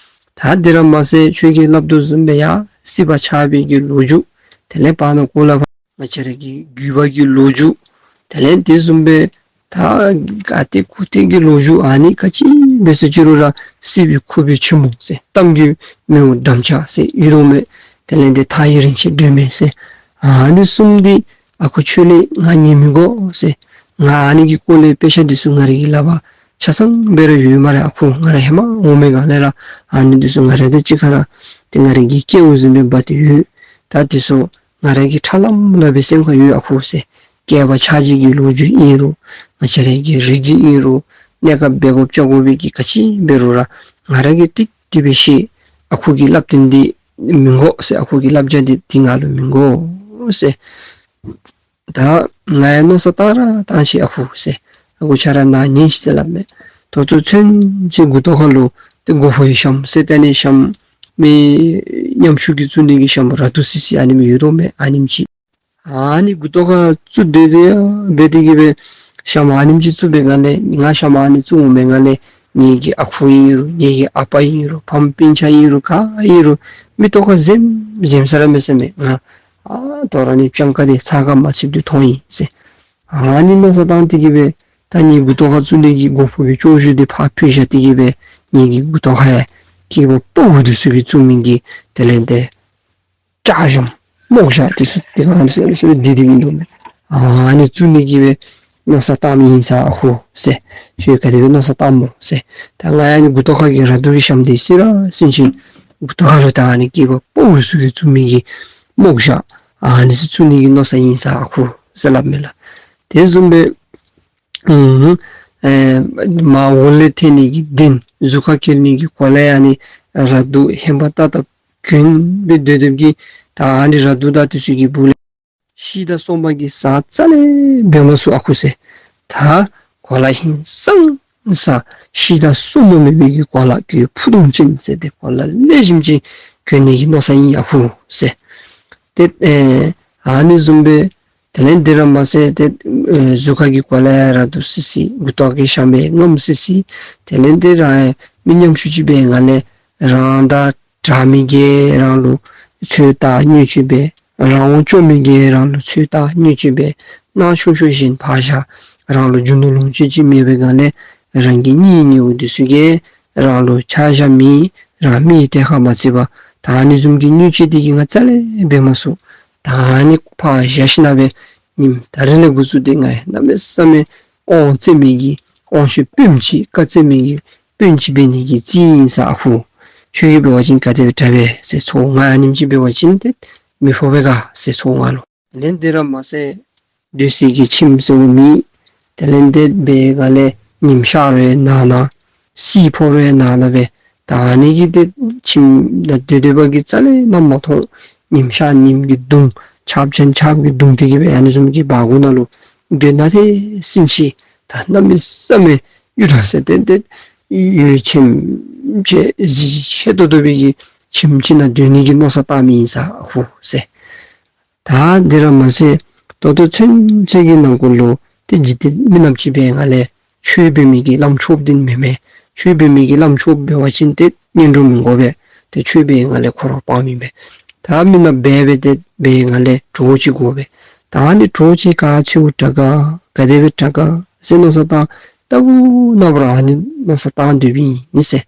ད་འདི་ར་མ་ཚད་ཁྱོད་ཀྱིས་སླབ་དོ་བཟུམ་སྦེ་ཡར་སྲིད་པ་ཆགས་པའི་གི་ལོ་རྒྱུས་དེ་ལས་བར་ན་གོ་ལ་བ་ང་བཅས་ར་གི་རྒྱུད་པ་གི་ལོ་རྒྱུས་དེ་ལས་དེ་བཟུམ་སྦེ་ད་ག་ཏེ་གུ་ཏེ་གི་ལོ་རྒྱུས་ཨ་ནི་ག་ཅི་འབད་ཟེར་ཅི་རུང་ར་སྲིད་པའི་ཁུ་བྱུག་ཆེན་མོ་ཟེར་གཏམ་གྱི་མེའུ་འགྲམ་ལྕག་ཟེར་ཡོད་དོ་མས། དེ་ལས་དེ་མཐའ་ཡི་རིན་ཆེན་སྒྲོན་མེ་ཟེར་ཨ་ནི་གསུམ་འདི་ཨ་ཁུ་ཁྱོད་ལས་ང་ཉན་མི་དགོ་ཟེར། ང་ཨ་ནི་གི་སྐོར་ལས་དཔེ་ཆ་འདི་ཚུ་ང་རའི་གི་ལག་པར་ཆ་ཚང་སྦེ་ར་ཡོད་སྨ་རེ། ཨ་ཁུ་ང་ར་ཧེ་མ་འོང་མི་སྒང་ལས་ར་ཨ་ནི་འདི་ཚུ་ང་ར་དང་གཅིག་ཁར་ཏེ་ང་རའི་གི་སྐལཝ་བཟུམ་སྦེ་འབག་སྟེ་ཡོད། ད་འདི་ཚུ་ང་ར་གིས་ཁྲ་ལམ་ལམ་སྦེ་སེམས་ཁར་ཡོད་ཨ་ཁུ་ཟེར། བསྐལ་པ་ཆགས་འཇིག་གི་ལོ་རྒྱུས་ཨིན་རུང་ང་བཅས་ར་གི་རིགས་རྒྱུད་ཨིན་རུང་གནས་སྐབས་འབད་དགོཔ་བྱ་དགོ་པའི་གི་ག་ཅི་འབད་རུང་ར་ང་ར་གིས་ཏིག་ཏིག་སྦེ་ཤེས། ཨ་ཁུ་གི་བསླབ་སྟོན་འདི་མི་དགོ་ཟེར། ཨ་ཁུ་གི་བསླབ་བྱ་འདི་འདི་ང་ལུ་མི་དགོ་ཟེར། ད་ང་ཡང་མནོ་བསམ་བཏང་ར་བཏང་ཅི་ཨ་ཁུ་ཟེར། ཨ་ཁུ་ཁྱོད་ར་ནཱ་ཉན་ཤིག་ཟེར་སླབ་མས། ད་ལྟོ་ཚུན་ཚོད་མགུ་ཏོ་ཁ་ལུ་ཏེ་སྒོ་ཕོ་གི་ཞྭམོ་ཟེར་ཏེ་ཨ་ནི་ཞྭམོ་མི་ཉམ་ཆུང་གིས་བཙུགས་ནི་གི་ཞྭམོ་ར་དུ་སི་སི་ཨ་ནེམ་ཡོད་དོ་མས། ཨ་ནེམ་ཅིག་ཨ་ནི་མགུ་ཏོ་ཁར་བཙུགས་སྡོད་དེ་ཡང་འབད་དེ་གི་སྦེ་ཞྭམོ་ཨ་ནེམ་ཅིག་བཙུགས་པའི་སྒང་ལས་ང་ཞྭམོ་ཨ་ནི་བཙུགས་འོང་པའི་སྒང་ལས་ངེ་གི་ཨ་ཁུ་ཨིན་རུང་ངེ་གི་ཨ་པ་ཨིན་རུང་ཕམ་སྤུན་ཆ་ཨིན་རུང་ག་ཨིན་རུང་མིག་ཏོ་ཁར་གཟིམ་གཟིམ་ས་ར་མེད་ཟེར་མས། ང་ཨ་དོ་རུང་ཨ་ནི་སྤྱང་ཀ་འདི་ཚགས་ཁར་མ་ཚུད་དེ་མཐོང་ཡི་ཟེར། ཨ་ནི་མནོ་བསམ་བཏང་སྟེ་གི་སྦེ་ད་ངེ་མགུ་ཏོ་ཁར་བཙུགས་ནི་གི་སྒོ་ཕོ་གི་ཅོག་བཞི་འདི་ཕར་ཕུད་བཞག་སྟེ་གི་སྦེ་ངེ་གི་མགུ་ཏོ་ཁར་ཡང་སྐྱེས་པ་ཕོ་བོ་འདི་ཚུ་གིས་བཙུགས་མི་གི་དེ་ལས་ཏེ་ལྕགས་ཞྭམོ་རྨོག་ཞྭ་འདི་ཚུ་དེ་ག་ར་ཨ་ནི་ཚུ་འདི་འདི་སྦེ་འདུག་མས། ཨ་ནི་བཙུགས་ནི་གི་སྦེ་མནོ་བསམ་བཏངམ་ཨིན་ས་ཨ་ཁུ་ཟེར། ཁྱོད་ག་དེ་སྦེ་མནོ་བསམ་བཏངམ་སྨོ་ཟེར། ད་ང་ཡང་ཨ་ནི་མགུ་ཏོ་ཁ་གི་ར་དུ་གི་ཞྭམོ་འདི་སུན་ར་སུན་ཅི། མགུ་ཏོ་ཁ་ལུ་ད་ཨ་ནི་སྐྱེས་པ་ཕོ་བོ་ཚུ་གིས་བཙུགས་མི་གི་རྨོག་ཞྭ་ཨ་ནི་ཚུ་བཙུགས་ནི་གི་མནོ་བསམ་ཨིན་ས་ཨ་ཁུ་ཟེར་སླབ་མས་ལགས། དེ་བཟུམ་སྦེ་ཨུམ་ཨེ་མར་འོག་ལས་འཐེན་ནི་གི་གདན་གཟུགས་ཁར་འཁྱིལ་ནི་གི་གོ་ལ་ཡང་ཨ་ནི་ར་དུ་ཧན་པ་ཏག་ཏག་གྱོན་སྦེ་སྡོད་སྡོདཔ་གིས་ད་ཨ་ནི་ར་དུ་དང་འདི་ཚུ་གི་སྦུག་ལས་ཤིག་དང་སྲོ་མ་གི་ཟ་རྩ་ལས་འབད་མ་ཚུགས་ཨ་ཁུ་ཟེར། ད་གོ་ལ་ཧིང་སངས་ས་ཤིག་དང་སྲོ་མ་མེད་པའི་གི་གོ་ལ་གི་ཕུ་དུང་ཅན་ཟེར་ཏེ་གོ་ལ་ལེགས་ཤོམ་ཅིག་གྱོན་ནི་གི་མནོ་བསམ་ཨིན་ཨ་ཁུ་ཟེར། ཏེ་ཨེ་ཨ་ནི་བཟུམ་སྦེ་དེ་ལས་འདི་ར་མ་ཚད་ཏེ་ཨེ་གཟུགས་ཁ་གི་གོ་ལ་ཡང་ར་དུ་སི་སི་མགུ་ཏོ་གི་ཞྭམོ་རྔམ་སི་སི། དེ་ལས་འདི་ར་ཨེ་མི་ཉམ་ཆུང་ཅིག་འབད་སྒང་ལས་རང་དང་འདྲ་མི་གིས་རང་ལུ་ཚོད་ལྟ་བརྙས་བཅོས་འབད། རང་དབང་སྐྱོང་མི་གིས་རང་ལུ་ཚོད་ལྟ་བརྙས་བཅོས་འབད། ནང་ཆུང་ཤོས་གཞན་ཕར་བཞག། རང་ལུ་རྒྱུ་ནོར་ལོངས་སྤྱོད་ཅིག་མེད་པའི་སྒང་ལས་རང་གི་གཉེན་ཉེཝ་འདི་ཚུ་གིས་རང་ལུ་ཆ་བཞག་མེད། རང་མི་གི་གྲལ་ཁར་མ་ཚུད་པར་ད་ཨ་ནི་བཟུམ་གྱི་བརྙས་བཅོས་འདི་གིས་ང་རྩ་ལས་འབད་མ་ཚུགས། ད་ཨ་ནི་ཕར་བཞག་ཞིནམ་སྦེ་ཉིནམ་ད་རིས་ལས་འགོ་བཙུགས་ཏེ་ང་གནམ་མེད་ས་མེད་དབང་བཙན་མི་གི་དབང་ཤེད་དཔོནམ་ཅིག་བཀའ་བཙན་མི་གི་དཔོན་ཅིག་འབད་ནི་གི་རྩིས་ཨིན་ས་ཨ་ཁུ། ཁྱོད་ཀྱིས་འབད་བ་ཅིན་ག་དེ་སྦེ་དྲག་པས་ཟེར། ཚའོ་ང་ཨ་ནེམ་ཅིག་འབད་བ་ཅིན་ཏེ་མི་ཕོག་པས་ག་ཟེར་ཚའོ་ང་ལུ། དེ་ལས་དེ་ར་མ་ཚད་སྡོད་སའི་གི་ཁྱིམ་ཟེར་བ་མེད། དེ་ལས་དེ་སྦེ་ག་ལས་ཉིམ་ཤར་རུང་ནང་ན་སི་ཕོ་རུང་ནང་ན་སྦེ། ད་ཨ་ནི་གི་དེ་ཁྱིམ་ནང་སྡོད་སྡོད་པ་གིས་རྩ་ལས་ནམ་མ་མཐོང་། ཉིམ་ཤར་ཉིམ་གྱིས་གདུང་། ཆརཔ་བྱུང་ཆརཔ་གིས་གདུང་སྟེ་གི་སྦེ་ཨ་ནི་བཟུམ་གྱི་སྦ་ཁུག་ནང་ལུ་སྡོད་ན་ཏེ་སེམས་ཅན་ད་གནམ་མེད་ས་མེད་གཡུ་དྲག་ཟེར་ཏེ་དེ་ཡུལ་ཁྱིམ་ཅིག་གཞི་ཆེ་ཏོག་ཏོ་སྦེ་གི་ཁྱིམ་ཅིག་ནང་སྡོད་ནི་གི་མནོ་བསམ་བཏང་མི་ཨིན་ས་ཨ་ཁུ་ཟེར། ད་དེ་ར་མ་ཚད་ད་ལྟོ་ཚུན་ཚོད་ཀྱི་ནང་འཁོད་ལུ་ཏེ་འཇིག་རྟེན་མི་ནགཔ་ཅིག་འབད་བའི་སྒང་ལས་ཆོས་འབད་མི་གི་བླམ་ཆོསཔ་འདི་མེན་མས། ཆོས་འབད་མི་གི་བླམ་ཆོསཔ་འབད་བ་ཅིན་ཏེ་གཉེན་གྲོགས་མི་དགོ་པས། ཏེ་ཆོས་འབད་བའི་སྒང་ལས་ཁོ་ར་སྤང་མི་མས། ད་མི་ནགཔ་འབད་སྦེ་ཏེ་འབད་བའི་སྒང་ལས་གྲོགས་ཅིག་དགོ་པས། ད་ཨ་ནི་གྲོགས་ཅིག་ག་ཅི་འབད་དྲག་ག་ག་དེ་སྦེ་དྲག་ག་ཟེར་མནོ་བསམ་བཏང་། ལྟ་བུ་ན་བུ་ར་ཨ་ནི་མནོ་བསམ་བཏང་སྡོད་པའི་ཨིན་ཟེར།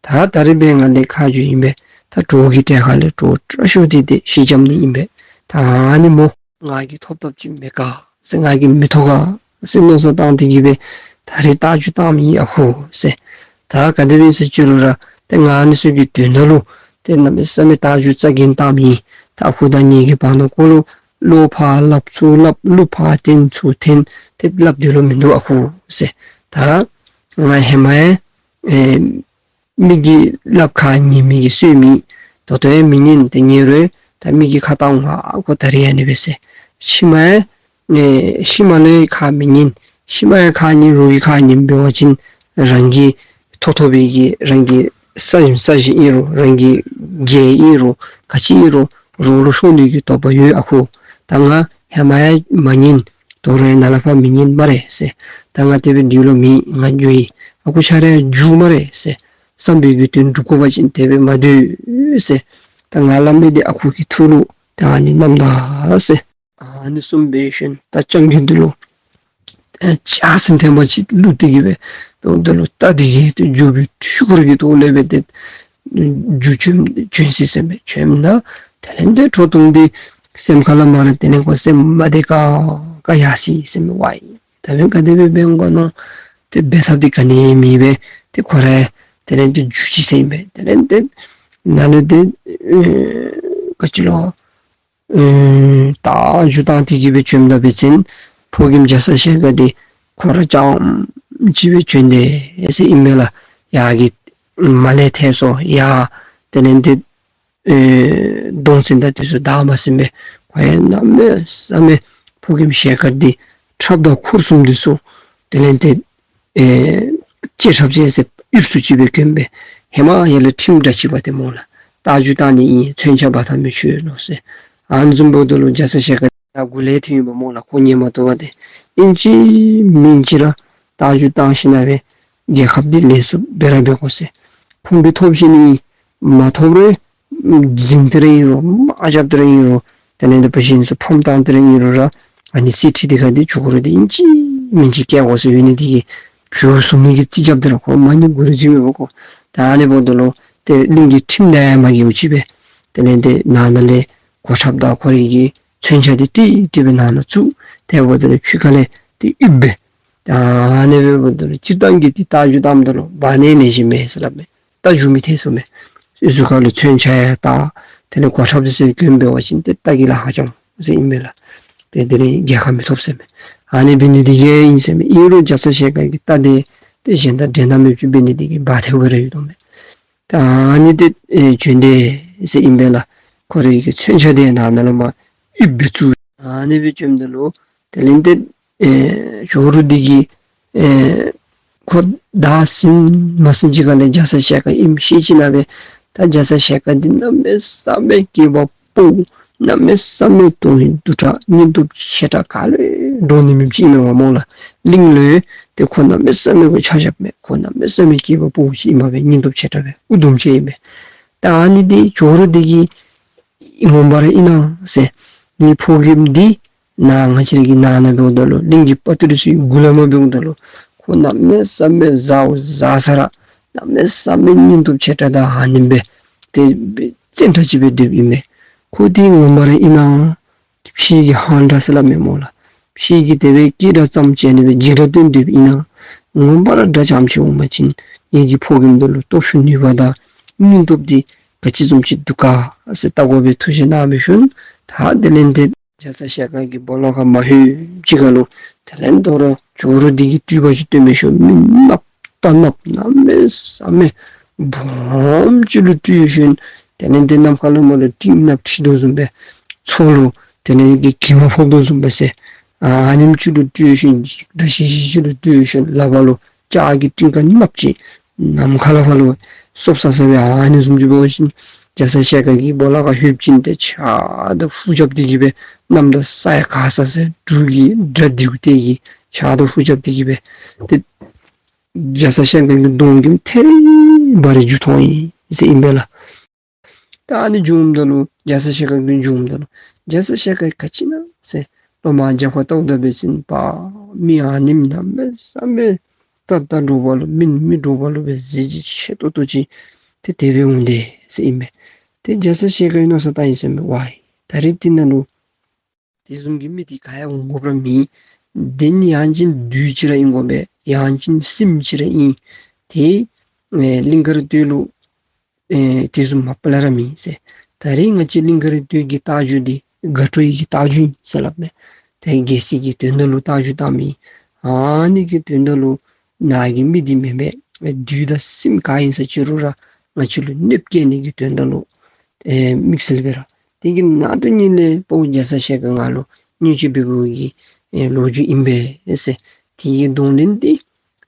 ད་ད་རིས་འབད་བའི་སྒང་ལས་ཁ་རྗེ་ཨིན་པས། ད་གྲོགས་ཀྱི་གྲལ་ཁ་ལས་གྲོགས་དྲག་ཤོས་འདི་ཏེ་ཤེས་ལྕམ་འདི་ཨིན་པས། ད་ཨ་ནི་མོ་ང་གིས་ཐོབ་ཐོབ་ཅིག་མེད་ག་ཟེར། ང་གིས་མི་ཐོབ་ག་ཟེར་མནོ་བསམ་བཏང་སྟེ་གི་སྦེ་ད་རིས་རྟ་རྒྱུག་བཏང་མི་ཨ་ཁུ་ཟེར། ད་ག་དེ་སྦེ་ཟེར་ཅི་རུང་ར་ཏེ་ང་ཨ་ནི་ཚུ་གི་དོན་དག་ལུ་ཏེ་གནམ་མེད་ས་མེད་རྟ་རྒྱུག་རྩ་འགེངས་བཏང་མི་ཨིན། ད་ཨ་ཁུ་དང་ངེ་གི་བར་ན་ཁོ་ལུ་བློ་ཕར་སླབ་ཚུར་སླབ་གླུ་ཕར་འཐེན་ཚུར་འཐེན་ཏེ་སླབ་སྡོད་ལོང་མིན་འདུག་ཨ་ཁུ་ཟེར། ད་ང་ཧེ་མ་ཡང་ཨེ་མི་གི་སླབ་ཁ་ཉན་མི་གི་སྲོལ་མེད། ད་ལྟོ་ཡང་མི་ཉན། ཏེ་ཉན་རུང་ད་མི་གི་ཁ་བཏང་ང་ཁོ་ད་རིས་ཨ་ནི་སྦེ་ཟེར། ཕྱི་མ་ཡང་ཨེ་ཕྱི་མ་ལུ་ཡང་ཁ་མི་ཉན། ཕྱི་མ་ཡང་ཁ་ཉན་རུང་གི་ཁ་ཉན་འབད་བ་ཅིན་རང་གི་ཐོབ་ཐོབ་པའི་གི་རང་གི་ས་ཞིང་ས་ཞིང་ཨིན་རུང་རང་གི་རྒྱལ་ཨིན་རུང་ག་ཅི་ཨིན་རུང་རོགས་ལུ་ཤོར་ནི་གི་དོགས་པ་ཡོད་ཨ་ཁུ། ད་ང་ཧེ་མ་ཡང་མ་ཉན། དོ་རུང་ཡང་ནཱ་ལས་ཕར་མི་ཉན་སྨ་རེ་ཟེར། ད་ང་དེ་སྦེ་སྡོད་ལོང་མེད། ང་འགྱོ་ཡི། ཨ་ཁུ་ཁྱོད་ར་རྒྱུག་སྨ་རེ་ཟེར། བསམ་པའི་གི་དོན་འགྲུབ་དགོ་པ་ཅིན་དེ་སྦེ་མ་སྡོད་ཟེར། ད་ང་སླབ་མི་འདི་ཨ་ཁུ་གི་ཐུགས་ལུ་ད་ཨ་ནི་བསྣམས་ད་ཟེར། ཨ་ནི་གསུངས་འབད་ཞིནམ་ད་སྤྱང་ཀི་འདི་ལུ་ལྕགས་སྲེག་ཐེངས་མ་ཅིག་བླུགས་ཏེ་གི་སྦེ་ད་འདི་ལུ་རྟ་འདི་གིས་ཏེ་རྒྱུག་པའི་འཕྲུལ་འཁོར་གྱི་ཐོག་ལས་སྦེ་ཏེ་རྒྱུག་བྱོན་བྱོན་སོ་ཡི་ཟེར་མས། བྱོནམ་ད་དེ་ལས་ཏེ་ཁྲོ་ཐུང་འདི་སེམས་ཁ་ལས་མར་དེ་ལས་ཁོ་སེམས་མ་བདེ་ཁག་ཁ་ཡར་སོ་ཡི་ཟེར་མས། ཝའི་ད་འབདན་ག་དེ་སྦེ་འབད་འོང་ག་མནོ་སྟེ་འབད་ཐབས་འདི་ག་ནི་མེད་པས། ཏེ་ཁོ་ར་དེ་ལས་ཏེ་རྒྱུག་ཅི་ཟེར་ཨིན་པས། དེ་ལས་ཏེ་ནཱ་ལས་ཏེ་ཨེ་ག་ཅི་ལོ་ཨེ་རྟ་རྒྱུག་བཏང་སྟེ་གི་སྦེ་བྱོནམ་ད་འབད་བ་ཅིན་ཕོ་རྒནམ་རྒྱ་ཚ་ཞལ་དཀར་འདི་ཁོ་ར་རྐྱངམ་གཅིག་སྦེ་བྱོན་དེས་ཟེར་ཨིན་མས་ལགས། ཡར་གྱི་མར་ལས་ཐལ་སོང་ཡར་དེ་ལས་ཏེ་ཨེ་གདོང་ཅན་དང་དེ་ཚུ་བདའ་མ་ཟིན་པས། ཁོ་ཡང་གནམ་མེད་ས་མེད་ཕོ་རྒནམ་ཞལ་དཀར་འདི་ཁྲབ་དང་འཁོར་གསུམ་འདི་ཚུ་དེ་ལས་ཏེ་ཨེ་ལྕེ་ཁྲབ་ཅན་ཟེར་དབྱིབས་སུ་ཅིག་སྦེ་གྱོན་སྦེ་ཧེ་མ་ཡར་ལས་ཁྲིམས་འདྲ་ཅིག་འབག་སྟེ་སྨོ་ལགས། རྟ་རྒྱུག་བཏང་ནི་ཨིན། མཚོན་ཆ་འབག་ད་མི་ཆོག་ལོ་ཟེར། ཨ་ནི་བཟུམ་འབདཝ་ད་ལུ་རྒྱ་ཚ་ཞལ་དཀར་ཡང་མགུ་ལས་ཐོན་ཡོདཔ་སྨོ་ལགས། ཁོ་ཉན་མ་བཏུབ་པར་ཏེ་ཨིན་ཅི་མིན་ཅི་ར་རྟ་རྒྱུག་བཏང་ཞིནམ་ལས་རྒྱལ་ཁབ་འདི་ལེགས་སུ་འབད་ར་འབད་དགོ་ཟེར། ཕུང་པོ་ཐོབ་ཞིནམ་ལས་མ་ཐོབ་རུང་འཛིང་སྟེ་ར་ཨིན་རུང་དམག་རྐྱབ་སྟེ་ར་ཨིན་རུང་དེ་ལས་ཏེ་ཕར་ཞིང་སུ་ཕམ་བཏང་སྟེ་ར་ཨིན་རུང་ར་ཨ་ནི་གསེར་ཁྲི་འདི་ཁར་འདི་ཆུང་ཀུ་རེ་འདི་ཨིན་ཅི་མིན་ཅི་བཀལ་དགོ་ཟེར་ཡོད་ནི་འདི་གིས་བུ་བཟུང་ནི་གི་རྩིས་རྐྱབ་སྟེ་ར་ཁོ་མ་ནི་མགུ་ར་འཛིངམ་མས་པ་ཁོ། ད་ཨ་ནི་འབདཝ་ད་ལུ་ཏེ་གླིང་གི་ཁྲིམས་འདི་མ་འགལཝ་ཅིག་སྦེ་དེ་ལས་ཏེ་ནང་ན་ལས་གོ་ཁྲབ་དང་ཁོ་རའི་གི་མཚོན་ཆ་འདི་ཏིག་ཏིག་སྦེ་ནང་ན་བཙུགས། དེ་འབདཝ་ད་ལུ་ཕྱི་ཁ་ལས་ཏེ་ཡིབ་སྦེ། ད་ཨ་ནི་སྦེ་འབདཝ་ད་ལུ་སྤྱིར་བཏང་གི་ཏེ་རྟ་རྒྱུག་བཏངམ་ད་ལུ་འབག་ནི་ལེགས་ཤོམ་མས་ཟེར་སླབ་མས། རྟ་རྒྱུག་མི་ཐེག་སོང་མས། གཟུགས་ཁ་ལུ་མཚོན་ཆ་ཡང་བཏགས། དེ་ལས་གོ་ཁྲབ་འདི་ཚུ་གྱོན་འབད་བ་ཅིན་ཏེ་རྟ་གིས་ལཱ་ཁག་རྐྱབ་ཟེར་ཨིན་མས་ལགས། ཏེ་དེ་ལས་རྒྱལ་ཁ་མི་ཐོབ་ཟེར་མས། ཨ་ནི་འབད་ནི་འདི་གིས་ཨིན་ཟེར་མས། ཨིན་རུང་རྒྱ་ཚ་ཞལ་དཀར་གྱི་རྟ་འདི་ཏེ་གཞན་དང་འགྲན་ཟླ་མེདཔ་ཅིག་འབད་ནི་འདི་གིས་འབག་ཐེག་པ་ར་ཡོད་དོ་མས། ད་ཨ་ནི་འདི་ཨེ་བྱོན་དེས་ཟེར་ཨིན་པས་ལགས། ཁོ་རའི་གི་མཚོན་ཆ་འདི་ནང་ན་ལུ་མར་ཡིབ་སྦེ་བཙུགས། ཨ་ནི་སྦེ་བྱོནམ་ད་ལུ་དེ་ལས་ཏེ་ཨེ་ཇོ་རུ་འདི་གིས་ཨེ་ཁོ་བདའ་ཟུན་མ་ཟུན་ཅིག་ཁར་ལས་རྒྱ་ཚ་ཞལ་དཀར་ཨིནམ་ཤེས་ཞིནམ་ལས་ད་རྒྱ་ཚ་ཞལ་དཀར་འདི་གནམ་མེད་ས་མེད་སྐྱེས་པ་ཕོ་གནམ་མེད་ས་མེད་དོན་ཧིང་སྡུག་དྲགས་སྙིང་སྟོབས་ཆེ་དྲགས་ག་ལུ་འདྲོག་ནི་མེདཔ་ཅིག་ཨིན་མས་པ་སྨོ་ལགས། གླིང་ལུ་ཏེ་ཁོ་གནམ་མེད་ས་མེད་ཁོ་ཆ་བཞགཔ་མས། ཁོ་གནམ་མེད་ས་མེད་སྐྱེས་པ་ཕོ་ཅིག་ཨིན་པ་སྦེ་སྙིང་སྟོབས་ཆེ་དྲགས་སྦེ་ཨུ་དུམ་ཅིག་ཨིན་པས། ད་ཨ་ནི་འདི་ཇོ་རུ་འདི་གིས་ངོ་མ་ར་ཨིན་ན་ཟེར། ངེའི་ཕོ་རྒནམ་འདི་ནཱ་ང་བཅས་ར་གི་ནང་ན་འབདཝ་ད་ལུ་གླིང་གི་དཔའ་རྟུལ་ཚུ་གི་མགུ་ལས་མར་འབདཝ་ད་ལུ་ཁོ་གནམ་མེད་ས་མེད་བཟའཝ་བཟའ་ས་ར་གནམ་མེད་ས་མེད་སྙིང་སྟོབས་ཆེ་དྲགས་དང་ཨ་ནི་སྦེ་ཏེ་བཙན་དྲགས་ཅིག་སྦེ་སྡོདཔ་ཨིན་མས། ཁོ་འདི་ངོ་མ་ར་ཨིན་ན། ཕྱི་གི་ཧང་སྒྲ་ཟེར་སླབ་མས་སྨོ་ལགས། ཕྱི་གི་དེ་སྦེ་སྐད་སྒྲ་ཙམ་བྱས་ནི་སྦེ་འཇིགས་སྒྲ་སྟོན་སྡོདཔ་ཨིན་ན། ངོ་མ་ར་དགྲ་རྐྱངམ་ཅིག་འོང་པ་ཅིན་ངེ་གི་ཕོ་རྒནམ་འདི་ལུ་སྟོབས་ཤུགས་ནུས་པ་དང་སྙིང་སྟོབས་འདི་ག་ཅི་བཟུམ་ཅིག་འདུག་ག་ཟེར་བལྟ་དགོ་པའི་ཐུགས་བཞེད་གནང་སྦེ་ཞིནམ་ད་དེ་ལས་ཏེ་ རྒྱ་ཚ་ཞལ་དཀར་གྱི་སྦོ་ལོགས་ཁར་མ་ལྷོད་ཅིག་ཁར་ལུ་དེ་ལས་དོ་རུང་ཇོ་རུ་འདི་གིས་སྤྲུལ་པ་ཅིག་སྟོན་མི་ཤོ་མི་ནགཔ་རྟ་ནགཔ་གནམ་མེད་ས་མེད་སྦོམ་ཅིག་ལུ་སྤྲུལ་ཡོད་ཤོ། དེ་ལས་དེ་ནམ་མཁའ་ལུ་མར་ལུ་སྤྲིན་ནགཔ་འཁྲིགས་དོ་བཟུམ་སྦེ་མཚོ་ལུ་དེ་ལས་དེ་གྱིབ་མ་ཕོག་དོ་བཟུམ་སྦེ་ཟེར། ཨ་ནེམ་ཅིག་ལུ་སྤྲུལ་ཡོད་ཤོ། འཇིགས་སྐྲག་ཤི་ཤི་ཅིག་ལུ་སྤྲུལ་ཡོད་ཤོ། ལགཔ་ལུ་ལྕགས་ཀྱི་སྤྲིན་དཀར་ནགཔ་ཅིག་ནམ་མཁའ་ལས་ཕར་ལུ་སོབ་ས་ས་སྦེ་ཨ་ནི་བཟུམ་ཅིག་འབད་བ་ཅིན་རྒྱ་ཚ་ཞལ་དཀར་གྱི་སྦོ་ལོགས་ཁར་ལྷོདཔ་ཅིག་ཏེ་ཕྱག་དང་ཧྥུ་རྐྱབ་སྟེ་གི་སྦེ་གནམ་དང་ས་ཡང་ག་ས་ས་འབྲུག་གི་སྒྲ་ལྡིར་ཏེ་གི་ཕྱག་དང་ཧྥུ་རྐྱབ་སྟེ་གི་སྦེ་ཏེ་རྒྱ་ཚ་ཞལ་དཀར་གྱི་གདོང་གི་ཐད་རི་འབའ་རི་འགྱུར་ཐོན་ཡི་ཟེར་ཨིན་པས་ལགས། ད་ཨ་ནི་བྱུངམ་ད་ལུ་རྒྱ་ཚ་ཞལ་དཀར་གྱི་བྱུངམ་ད་ལུ་རྒྱ་ཚ་ཞལ་དཀར་ག་ཅི་ཨིན་ན་ཟེར་སློབ་མ་རྒྱབ་ཁར་བལྟཝ་ད་འབད་བ་ཅིན་པ་མི་ཨ་ནེམ་གནམ་མེད་ས་མེད་རྟ་རྟ་འདྲོག་པ་ལུ་མི་མི་འདྲོག་པ་ལུ་སྦེ་གཟི་བརྗིད་ཆེ་ཏོག་ཏོ་ཅིག་ཏེ་དེ་སྦེ་འོང་དེས་ཟེར་ཨིན་པས། ཏེ་རྒྱ་ཚ་ཞལ་དཀར་གྱིས་མནོ་བསམ་བཏང་ཡི་ཟེར་མས། ཝའི་ད་རིས་འདི་ནང་ལུ་དེ་བཟུམ་གྱི་མི་འདི་ག་ཡང་འོང་དགོཔ་ར་མེད། འདི་ནི་ཡང་ཅིན་བདུད་ཅིག་ར་ཨིན་དགོ་པས། ཡང་ཅིན་སྲིནམ་ཅིག་ར་ཨིན། ཏེ་ཨེ་གླིང་དཀར་སྟོད་ལུ་ཨེ་དེ་བཟུམ་མ་པ་ལས་ར་མེད་ཟེར། ད་རིས་ང་བཅས་གླིང་དཀར་སྟོད་ཀྱི་རྟ་རྒྱུག་འདི་དགའ་སྤྲོ་ཡི་གི་རྟ་རྒྱུག་ཨིན་ཟེར་སླབ་མས། ཏེ་རྒྱལ་སྲིད་ཀྱི་དོན་དག་ལུ་རྟ་རྒྱུག་བཏང་མི་ཨ་ནི་གི་དོན་དག་ལུ་ནཱ་གི་མི་འདི་མེན་པས། བདུད་དང་སྲིནམ་ག་ཨིན་ས་ཅི་རུང་ར་ང་བཅས་ལུ་གནོདཔ་བཀལ་ནི་གི་དོན་དག་ལུ་ཨེ་དམིགས་བསལ་སྦེ་ར། དེ་གི་ནང་དུ་ཉིད་ལས་དཔའ་བོ་རྒྱ་ཚ་ཞལ་དཀར་ང་ལུ་གནོད་སྐྱེལ་འབད་བའི་གི་ཨེ་ལོ་རྒྱུས་ཨིན་པས་ཟེར། དེ་གི་གདོང་ལེན་འདི་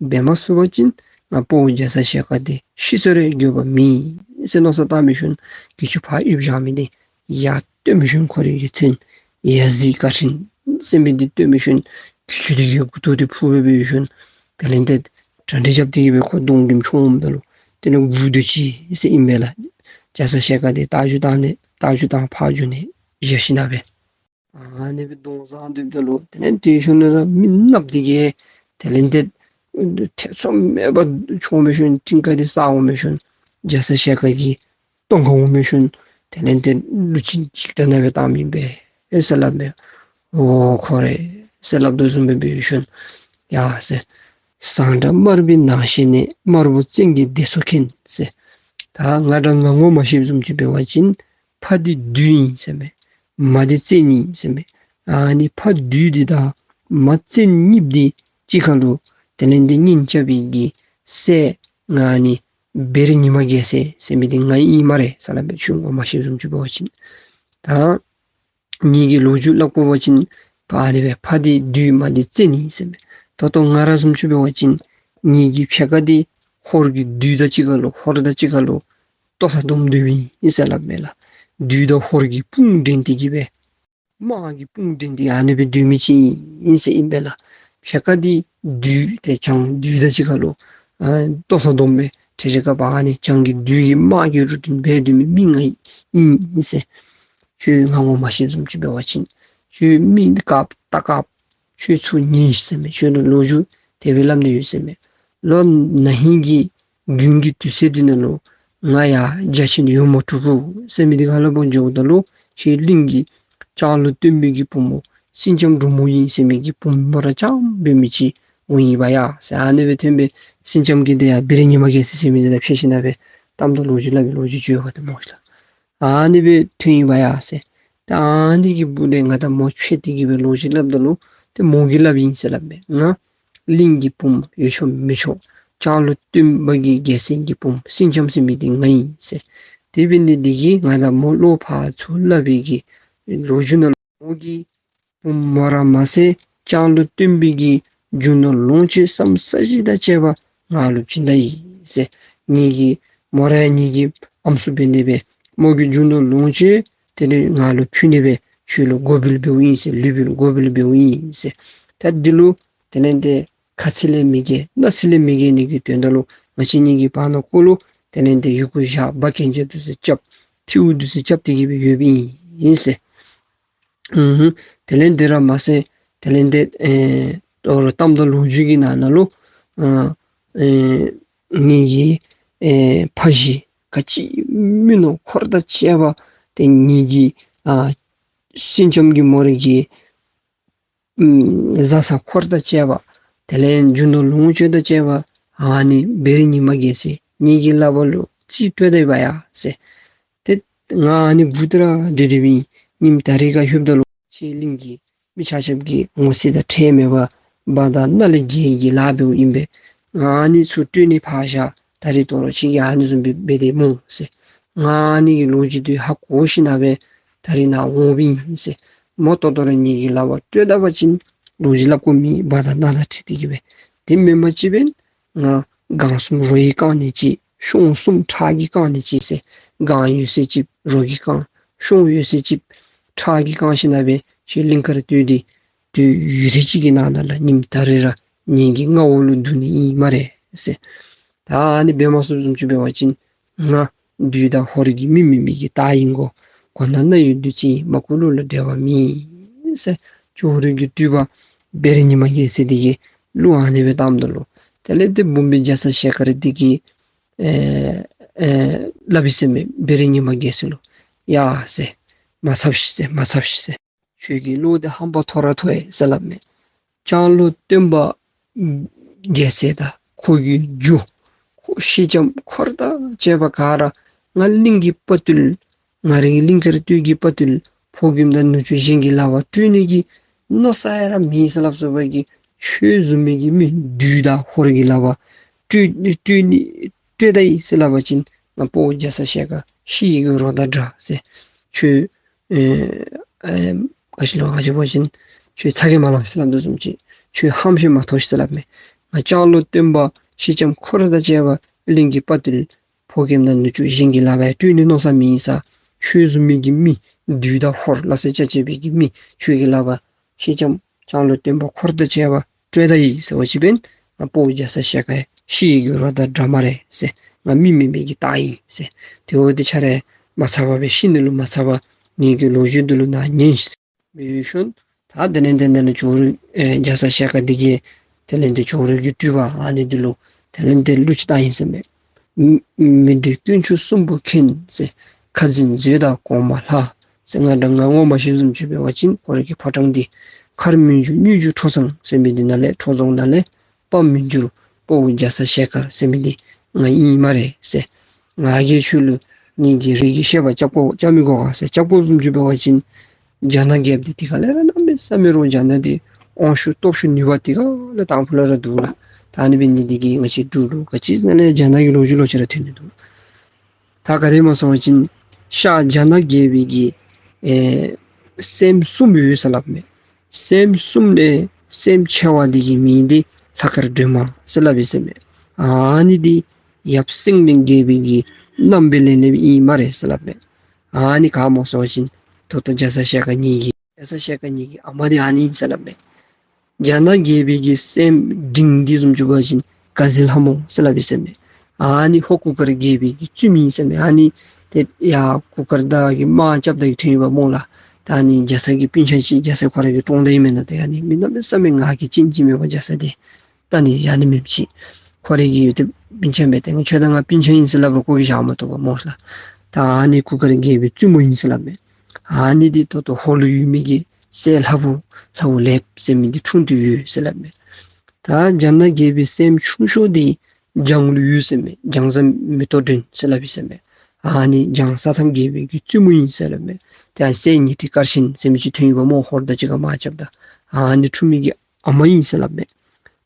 འབད་མ་ཚུགས་པ་ཅིན་ང་དཔའ་བོ་རྒྱ་ཚ་ཞལ་དཀར་འདི་ཤི་སོང་རུང་འགྱོད་པ་མེད་ཟེར་མནོ་བསམ་བཏང་མི་ཤོ་གྱི་ཅུང་ཕར་ཡིབ་བཞག་མི་འདི་ཡར་བཏོན་མི་ཤོ་ཁོ་རའི་གི་མཚན་ཡ་ཟི་ཀ་ཕྲེང་ཟེར་མི་འདི་བཏོན་མི་ཤོ་གྱི་ཅུང་འདི་གི་མགུ་ཏོ་འདི་ཕུ་སྦེ་འབད་ཤོ། དེ་ལས་ཏེ་གྲ་སྒྲིག་རྐྱབ་སྟེ་གི་སྦེ་ཁོ་གདོང་གི་མཆོངམ་ད་ལུ་དེ་ལས་འགུག་སྡོད་ཅི་ཟེར་ཨིན་པས་ལགས། རྒྱ་ཚ་ཞལ་དཀར་འདི་རྟ་རྒྱུག་བཏང་ནི་རྟ་རྒྱུག་བཏང་ཕར་འགྱོ་ནི་བཞག་ཞིནམ་ལས་སྦེ་ཨ་ནི་སྦེ་གདོང་བཟེད་སྡོདཔ་ད་ལུ་དེ་ལས་དེ་ཤུལ་ལས་ར་མི་ནགཔ་འདི་གིས་དེ་ལས་ཏེ་ཐེ་ཚོམ་མེད་པར་མཆོང་མི་ཤོ་སྤྲིན་དཀར་འདི་བསལ་འོང་མི་ཤོ་རྒྱ་ཚ་ཞལ་དཀར་གྱི་གདོང་ཁར་འོང་མི་ཤོ་དེ་ལས་ཏེ་ལུས་ཅིག་ཅིག་ད་ནཱ་སྦེ་བཏང་མི་སྦེ་ཨེ་ཟེར་སླབ་མས། ཨོ་ཁོ་རེ་ཟེར་སླབ་དོ་བཟུམ་སྦེ་འབད་ཤོ་ཡ་ཟེར། ཟངས་སྦྲང་དམར་པོའི་ནང་ཤེད་ནས། དམར་པོ་བཙན་གྱི་སྡེ་ཚོགས་མཁན་ཟེར། ད་ང་ར་ང་ངོ་མ་ཤེསཔ་བཟུམ་ཅིག་འབད་བ་ཅིན་ཕ་འདི་བདུད་ཨིན་ཟེར་མས། མ་འདི་བཙན་ཨིན་ཟེར་མས། ཨ་ནི་ཕ་བདུད་འདི་དང་མ་བཙན་གཉིསཔོ་འདི་གཅིག་ཁར་ལུ་དེ་ལས་ཏེ་གཉེན་རྐྱབ་པའི་གི་སྲས་ང་ནི་བེ་རི་ཉི་མ་རྒྱལ་མཚན་ཟེར་མི་འདི་ང་ཨིན་སྨ་རེ་ཟེར་སླབ་མས། ཁྱོད་ངོ་མ་ཤེསཔ་བཟུམ་ཅིག་འབད་བ་ཅིན། ད་ངེ་གི་ལོ་རྒྱུས་སླབ་དགོ་པ་ཅིན་ཕ་འདི་སྦེ་ཕ་འདི་བདུད་མ་འདི་བཙན་ཨིན་ཟེར་མས། ད་ལྟོ་ང་ར་བཟུམ་ཅིག་འབད་བ་ཅིན་ངེ་གི་ཕྱེད་ཀ་འདི་ཧོར་གྱི་བདུད་དང་གཅིག་ཁར་ལུ་ཧོར་དང་གཅིག་ཁར་ལུ་ལྟོ་ཚང་སྡོམ་སྡོདཔ་ཨིན་ཟེར་སླབ་མས་ལགས། བདུད་དང་ཧོར་གྱི་དཔུང་འགྲན་ཏེ་གི་སྦེ་དམག་གི་དཔུང་འགྲན་ཏེ་ཨ་ནི་སྦེ་སྡོད་མི་ཅིག་ཨིན་ཟེར་ཨིན་པས་ལགས། ཕྱེད་ཀ་འདི་བདུད་ཏེ་བྱང་བདུད་དང་གཅིག་ཁར་ལུ་ཨ་ལྟོ་ཚང་སྡོམ་སྦེ་ཁྲེ་ཁྲེ་ཁ་བ་ཨ་ནི་བྱང་གི་བདུད་ཀྱི་དམག་གི་རུ་སྒྲིག་འབད་སྡོད་མི་མི་ང་ཨིན་ཟེར། ཁྱོད་ང་ངོ་མ་ཤེསཔ་བཟུམ་ཅིག་འབད་བ་ཅིན་ཁྱོད་མི་དཀརཔོ་རྟ་དཀརཔོ་ཁྱོད་ཚུར་ཉན་ཟེར་མས། ཁྱོད་ལུ་ལོ་རྒྱུས་དེ་སྦེ་སླབ་ནི་ཡོད་ཟེར་མས། ལོ་ན་ཧིང་གི་དགུན་གྱི་དུས་ཚོད་འདི་ནང་ལུ་ང་ཡར་རྒྱ་ཆེན་ཡོལ་མོ་གྲུ་གུ་ཟེར་མི་འདི་ཁ་ལུ་འབོ་འགྱོཝ་ད་ལུ་ཁྱོད་གླིང་གི་ལྕང་ལོ་སྟོན་པའི་གི་བུམོ་སེང་ལྕམ་འབྲུག་མོ་ཡིན་ཟེར་མི་གི་བུམོ་ར་རྐྱངམ་འབད་མི་ཅིག་འོང་ཡི་བ་ཡ་ཟེར། ཨ་ནི་སྦེ་ཐོན་སྦེ་སེང་ལྕམ་གྱིས་འདི་ཡར་བེ་རི་ཉི་མ་རྒྱལ་མཚན་ཟེར་མི་འདི་ལུ་ཕྱད་ཞིནམ་ལས་སྦེ་གཏམ་དང་ལོ་རྒྱུས་སླབ་སྦེ་ལོ་རྒྱུས་བརྗོད་པ་དེ་སྨོ་ཤིག་ལགས། ཨ་ནི་སྦེ་ཐོན་ཡི་བ་ཡ་ཟེར། ད་ཨ་ནི་གི་སྦུག་ལས་ང་དང་མོ་ཕྱད་དེ་གི་སྦེ་ལོ་རྒྱུས་སླབ་ད་ལུ་ཏེ་མོ་གིས་སླབ་ཨིན་ཟེར་སླབ་མས། ང་གླིང་གི་བུམོ་ཡོད་ཆོག་མེད་ཆོག་ལྕང་ལོ་སྟོན་པ་གི་རྒྱལ་མཚན་གྱི་བུམོ་སེང་ལྕམ་ཟེར་མི་འདི་ང་ཨིན་ཟེར། དེ་འབད་ནི་འདི་གིས་ང་དང་མོ་བློ་ཕར་ཚུར་སླབ་པའི་གི་ལོ་རྒྱུས་ནང་མོ་གི་བུམོ་ར་མ་ཚད་ལྕང་ལོ་སྟོན་པའི་གི་རྒྱུ་ནོར་ལོངས་སྤྱོད་ཟམ་ཟ་ཅིག་དང་བཅས་པ་ང་ལུ་བྱིན་ད་ཡི་ཟེར། ངེ་གི་མོ་ར་ངེ་གི་ཨམ་སྲུ་འབད་ནི་སྦེ་མོ་གི་རྒྱུ་ནོར་ལོངས་སྤྱོད་དེ་ལས་ང་ལུ་ཕུལ་ནི་སྦེ་ཁྱོད་ལུ་དགོ་པའི་ལུ་འབདཝ་ཨིན་ཟེར། ལུས་པའི་ལུ་དགོ་པའི་ལུ་འབདཝ་ཨིན་ཟེར། ད་འདི་ལུ་དེ་ལས་ཏེ་ཁ་ཚིག་ལས་མི་འགལ་སྣ་ཚིག་ལས་མི་འགལ་ནི་གི་དོན་དག་ལུ་ང་བཅས་གཉིས་ཀྱི་བར་ན་ཀོ་ལུ་དེ་ལས་ཏེ་ཡི་གུ་བཞག་འབའ་གན་རྐྱབ་འདི་ཚུ་རྐྱབ་ཐིའུ་འདི་ཚུ་རྐྱབ་སྟེ་གི་སྦེ་ཡོདཔ་ཨིན་ཟེར། ཨུམ། དེ་ལས་འདི་ར་མ་ཚད་དེ་ལས་འདི་ཨེ་ད་རུང་གཏམ་དང་ལོ་རྒྱུས་ཀྱི་ནང་ན་ལུ་ཨ་ཨེ་ངེ་གི་ཨེ་ཕ་གཞིས་ག་ཅི་མིན་ནོ་འཁོར་དང་བཅས་པ་ཏེ་ངེ་གི་ཨ་སེང་ལྕམ་གྱི་མོ་ར་གི་ཨུམ་བཟའ་ཚང་འཁོར་དང་བཅས་པ་དེ་ལས་རྒྱུ་ནོར་ལོངས་སྤྱོད་དང་བཅས་པ་ཨ་ནི་བེ་རི་ཉི་མ་རྒྱལ་མཚན་ངེ་གི་ལག་པ་ལུ་རྩིས་སྤྲོད་ད་ཡི་བ་ཡ་ཟེར། ཏེ་ང་ཨ་ནི་སྦུག་ཏེ་ར་སྡོད་སྡོདཔ་ཨིན། ཉིནམ་ད་རིས་ཁར་ལྷོདཔ་ད་ལུ་ ཁྱེད་གླིང་གི་མི་ཆ་ཁྱབ་ཀྱིས་ངོ་ཤེས་དང་ཁྲེལ་མེད་པར་འབའ་དང་མནའ་ལས་རྒྱལ་གྱི་ལཱ་འབདཝ་ཨིན་པས། ང་ཨ་ནི་ཚུ་སྤྲོད་ནི་ཕར་བཞག། ད་རིས་དོ་རུང་ཁྱེད་ཀྱིས་ཨ་ནི་བཟུམ་སྦེ་འབད་དེ་སྨོ་ཟེར། ང་ཨ་ནི་གི་ལོ་རྒྱུས་འདི་ཧ་གོ་ཞིནམ་ལས་ད་རིས་ནཱ་འོངམ་ཨིན་ཟེར། མ་ཏོག་ཏོ་ར་ངེ་གི་ལག་པར་སྤྲོད་ད་པ་ཅིན་ལོ་རྒྱུས་སླབ་དགོ་མི་འབའ་དང་མནའ་དང་འཁྲིལ་ཏེ་གི་སྦེ། དེ་མེན་པ་ཅིན་འབདན་ང་སྒང་གསུམ་རོ་ཡིས་བཀང་ནི་ཅིག། གཤོང་གསུམ་ཁྲག་གིས་བཀང་ནི་ཅིག་ཟེར། སྒང་ཡོད་ཚད་ཅིག་རོ་གིས་བཀང་། གཤོང་ཡོད་ཚད་ཅིག་ཁྲག་གིས་བཀང་ཞིནམ་ལས་ཁྱེད་གླིང་དཀར་སྟོད་འདི་དུས་ཡུན་རིང་ཅིག་གི་ནང་ན་ལུ་ཉིནམ་ད་རིས་ར་ངེ་གི་མངའ་འོག་ལུ་བསྡུ་ནི་ཨིན་སྨ་རེ་ཟེར། ད་ཨ་ནི་འབད་མ་ཚུགསཔ་བཟུམ་ཅིག་འབད་བ་ཅིན་ང་བདུད་དང་ཧོར་གྱི་མི་མེན་མི་གི་རྟགས་ཨིན་གོ། གོ་ན་རྣ་ཡི་བདུད་རྩི་ཨིན། མ་གོ་གླུ་ལ་འགྲེལ་བ་མེད་ཟེར། ཇོ་རུ་གི་སྤྲུལ་པ་བེ་རི་ཉི་མ་རྒྱལ་མཚན་འདི་གིས་གླུ་ཨ་ནི་སྦེ་བཏངམ་ད་ལུ་དེ་ལས་ཏེ་འབུམ་པའི་རྒྱ་ཚ་ཞལ་དཀར་འདི་གིས་ཨེ་ཨེ་སླབ་ཡི་ཟེར་མས། བེ་རི་ཉི་མ་རྒྱལ་མཚན་ལུ་ཡ་ཟེར། མ་འཚབ་ཤིག་ཟེར། མ་འཚབ་ཤིག་ཟེར། ཁྱོད་ཀྱི་བློ་འདི་ཧམ་པ་མཐོ་ར་མཐོ་ཡི་ཟེར་སླབ་མས། སྐྱ་ལོ་སྟོན་པ་རྒྱལ་མཚན་དང་ཁོ་གི་རྒྱུ་ཁོ་སེང་ལྕམ་འཁོར་དང་བཅས་པ་ག་ར་ང་གླིང་གི་དཔའ་བརྟུལ་ང་རའི་གླིང་དཀར་སྟོད་ཀྱི་དཔའ་བརྟུལ་ཕོ་རྒནམ་དང་ནུ་གཅུང་གཞན་གྱི་ལག་པར་སྤྲོད་ནི་གི་མནོ་བསམ་ཡང་ར་མེད་ཟེར་སླབ་སོ་བ་གི། ཁྱོད་བཟུམ་མའི་གི་མི་བདུད་དང་ཧོར་གྱི་ལག་པར་སྤྲོད་སྤྲོད་ནི་སྤྲོད་ད་ཡི་ཟེར་སླབ་པ་ཅིན་ང་དཔའ་བོ་རྒྱ་ཚ་ཞལ་དཀར་ཤི་ཡི་གི་རོ་དང་འདྲ་ཟེར། ཁྱོད་ཨེ་ཨེ་ག་ཅི་ལོ་ག་ཅི་འབད་བ་ཅིན་ཁྱོད་ཚ་གྱང་མ་ལང་ཟེར་སླབ་དོ་བཟུམ་ཅིག། ཁྱོད་ཧམ་ཤེད་མ་མཐོ་ཤིག་ཟེར་སླབ་མས། ང་སྐྱ་ལོ་སྟོན་པ་སེང་ལྕམ་འཁོར་དང་བཅས་པ་གླིང་གི་དཔའ་བརྟུལ་ཕོ་རྒནམ་དང་ནུ་གཅུང་གཞན་གྱི་ལག་པར་སྤྲོད་ནི་མནོ་བསམ་མེད་ས། ཁྱོད་བཟུམ་མའི་གི་མི་བདུད་དང་ཧོར་ལ་སོགས་ཆ་བྱེད་པའི་གི་མི་ཁྱོད་ཀྱི་ལག་པར་སེང་ལྕམ་སྐྱ་ལོ་སྟོན་པ་འཁོར་དང་བཅས་པ་སྤྲོད་ད་ཡི་ཟེར་བ་ཅིན་འབདན་ང་དཔའ་བོ་རྒྱ་ཚ་ཞལ་དཀར་ཤི་ཡི་གི་རོ་དང་འདྲ་སྨ་རེ་ཟེར། ང་མི་མེན་མི་གི་རྟགས་ཨིན་ཟེར། དེ་འོ་དེ་ཁྱོད་ར་མ་འཚབ་པར་སྦེ་ཤི་ནི་ལུ་མ་འཚབ་པར་ངེ་གི་ལོ་རྒྱུས་འདི་ལུ་ནཱ་ཉན་ཤིག་ཟེར་འབད་ཞིནམ་ད་དེ་ལས་ཏེ་ད་ནི་ཇོ་རུ་ཨེ་རྒྱ་ཚ་ཞལ་དཀར་འདི་གིས་དེ་ལས་ཏེ་ཇོ་རུ་གི་སྤྲུལ་པ་ཨ་ནི་འདི་ལུ་དེ་ལས་ཏེ་གླུ་ཅིག་བཏང་ཡི་ཟེར་མས། མི་མི་འདོད་དཀོན་མཆོག་གསུམ་པོ་མཁྱེན་ཟེར། ཁ་འཛིན་མཛོད་དང་གོང་མ་ལྷ་ཟེར། ང་འདྲ་ང་ངོ་མ་ཤེས་བཟུམ་ཅིག་འབད་བ་ཅིན་ཁོ་རའི་གི་ཕོ་བྲང་འདི་མཁར་མི་འགྱུར་མྱུར་འགྱུར་ཁྲོ་ཚང་ཟེར་མི་འདི་ནང་ལས་ཁྲོ་རྫོང་ནང་ལས་དཔའ་མི་འགྱུར་དཔའ་བོ་རྒྱ་ཚ་ཞལ་དཀར་ཟེར་མི་འདི་ང་ཨིན་སྨ་རེ་ཟེར། ང་གིས་ཁྱོད་ལུ་ངེ་གི་རིགས་ཀྱི་བཤད་པ་རྐྱབ་དགོ་རྐྱབ་མི་དགོ་ག་ཟེར། རྐྱབ་དགོཔ་བཟུམ་ཅིག་འབད་བ་ཅིན་རྒྱ་ནག་རྒྱལཔོ་འདི་དེ་ག་ལས་ར་གནམ་མེད་ས་མེད་རོགས་རྒྱ་ནག་འདི་དབང་ཤུགས་སྟོབས་ཤུགས་ནུས་པ་དེ་ག་ལས་དང་ཕུ་ལས་ར་འདུག་ལགས། ད་ཨ་ནི་འབད་ནི་འདི་གིས་ང་བཅས་འབྲུག་ལུ་ག་ཅི་ཟེར་ན་ལས་རྒྱ་ནག་གི་ལོ་རྒྱུས་ལོག་ཅི་ར་ཐོན་ནི་འདུག། ད་ག་དེ་སྨོ་ཟེར་བ་ཅིན་ཤར་རྒྱ་ནག་རྒྱལ་པོའི་གི་ཨེ་སྲསམོ་གསུམ་ཡོད་ཟེར་སླབ་མས། སྲསམོ་གསུམ་ལས་སྲསམོ་ཆེ་བ་འདི་གི་མིང་འདི་ལྷ་དཀར་སྒྲོལ་མ་ཟེར་སླབ་ཨིན་ཟེར་མས། ཨ་ནི་འདི་ཡབ་སེང་བློན་རྒྱལ་པོའི་གི་མནའམ་སྦེ་ལེན་ལེནམ་ཨིན་སྨ་རེ་ཟེར་སླབ་མས། ཨ་ནི་ག་སྨོ་ཟེར་བ་ཅིན་ད་ལྟོ་རྒྱ་ཚ་ཞལ་དཀར་ངེ་གི་རྒྱ་ཚ་ཞལ་དཀར་ངེ་གི་ཨ་མ་འདི་ཨ་ནི་ཨིན་ཟེར་སླབ་མས། རྒྱ་ནག་རྒྱལ་པོའི་གི་སྲསམོ་འབྲིང་འདི་བཟུམ་ཅིག་འབད་བ་ཅིན་ག་ཟི་ལྷ་མོ་ཟེར་སླབ་ཨིན་ཟེར་མས། ཨ་ནི་ཧོར་གུར་དཀར་རྒྱལ་པོའི་གི་བཙུནམོ་ཨིན་ཟེར་མས། ཨ་ནི་ཏེ་ཡར་གུར་དཀར་དང་གི་དམག་རྐྱབ་ད་གི་ཐོན་ཡོདཔ་སྨོ་ལགས། ད་ཨ་ནི་རྒྱ་ཚ་གི་སྤུན་ཆ་ཅིག་རྒྱ་ཚ་ཁོ་ར་གི་གྲོངས་ད་ཡི་མེན་ན། ཏེ་ཨ་ནི་མི་གནམ་མེད་ས་མེད་ངར་གྱི་ཅན་ཅིག་མས་པ་རྒྱ་ཚ་འདི། ད་ནི་ཡང་ནི་མེདཔ་ཅིག་ཁོ་རའི་གི་ཏེ་སྤུན་ཆ་མས། ཏེ་ང་ཁྱོད་དང་ང་སྤུན་ཆ་ཨིན་ཟེར་སླབ་རུང་ཁོ་གིས་བཞག་མ་བཏུབ་པ་སྨོ་ལགས། ད་ཨ་ནི་གུར་དཀར་རྒྱལ་པོའི་བཙུནམོ་ཨིན་ཟེར་སླབ་མས། ཨ་ནི་འདི་ད་ལྟོ་ཧོར་ལུ་ཡོད་མི་གི་སྲས་ལྷ་བུ་ལྷ་བུ་ལེགསཔ་ཟེར་མི་འདི་འཁྲུངས་ཏེ་ཡོད་ཟེར་སླབ་མས། ད་རྒྱ་ནག་རྒྱལ་པོའི་སྲསམོ་ཆུང་ཤོས་འདི་འཇང་ལུ་ཡོད་ཟེར་མས། འཇང་བཟའ་མེ་ཏོག་སྒྲོན་ཟེར་སླབ་ཨིན་ཟེར་མས། ཨ་ནི་འཇང་ས་ཐམ་རྒྱལ་པོའི་གི་བཙུནམོ་ཨིན་ཟེར་སླབ་མས། ཏེ་ཨ་སྲས་ཉི་ཁྲི་དཀར་ཆེན་ཟེར་མི་ཅིག་ཐོན་ཡོདཔ་སྨོ། ཧོར་དང་གཅིག་ཁར་དམག་རྐྱབ་ད་ཨ་ནི་འཁྲུངས་མི་གི་ཨ་མ་ཨིན་ཟེར་སླབ་མས།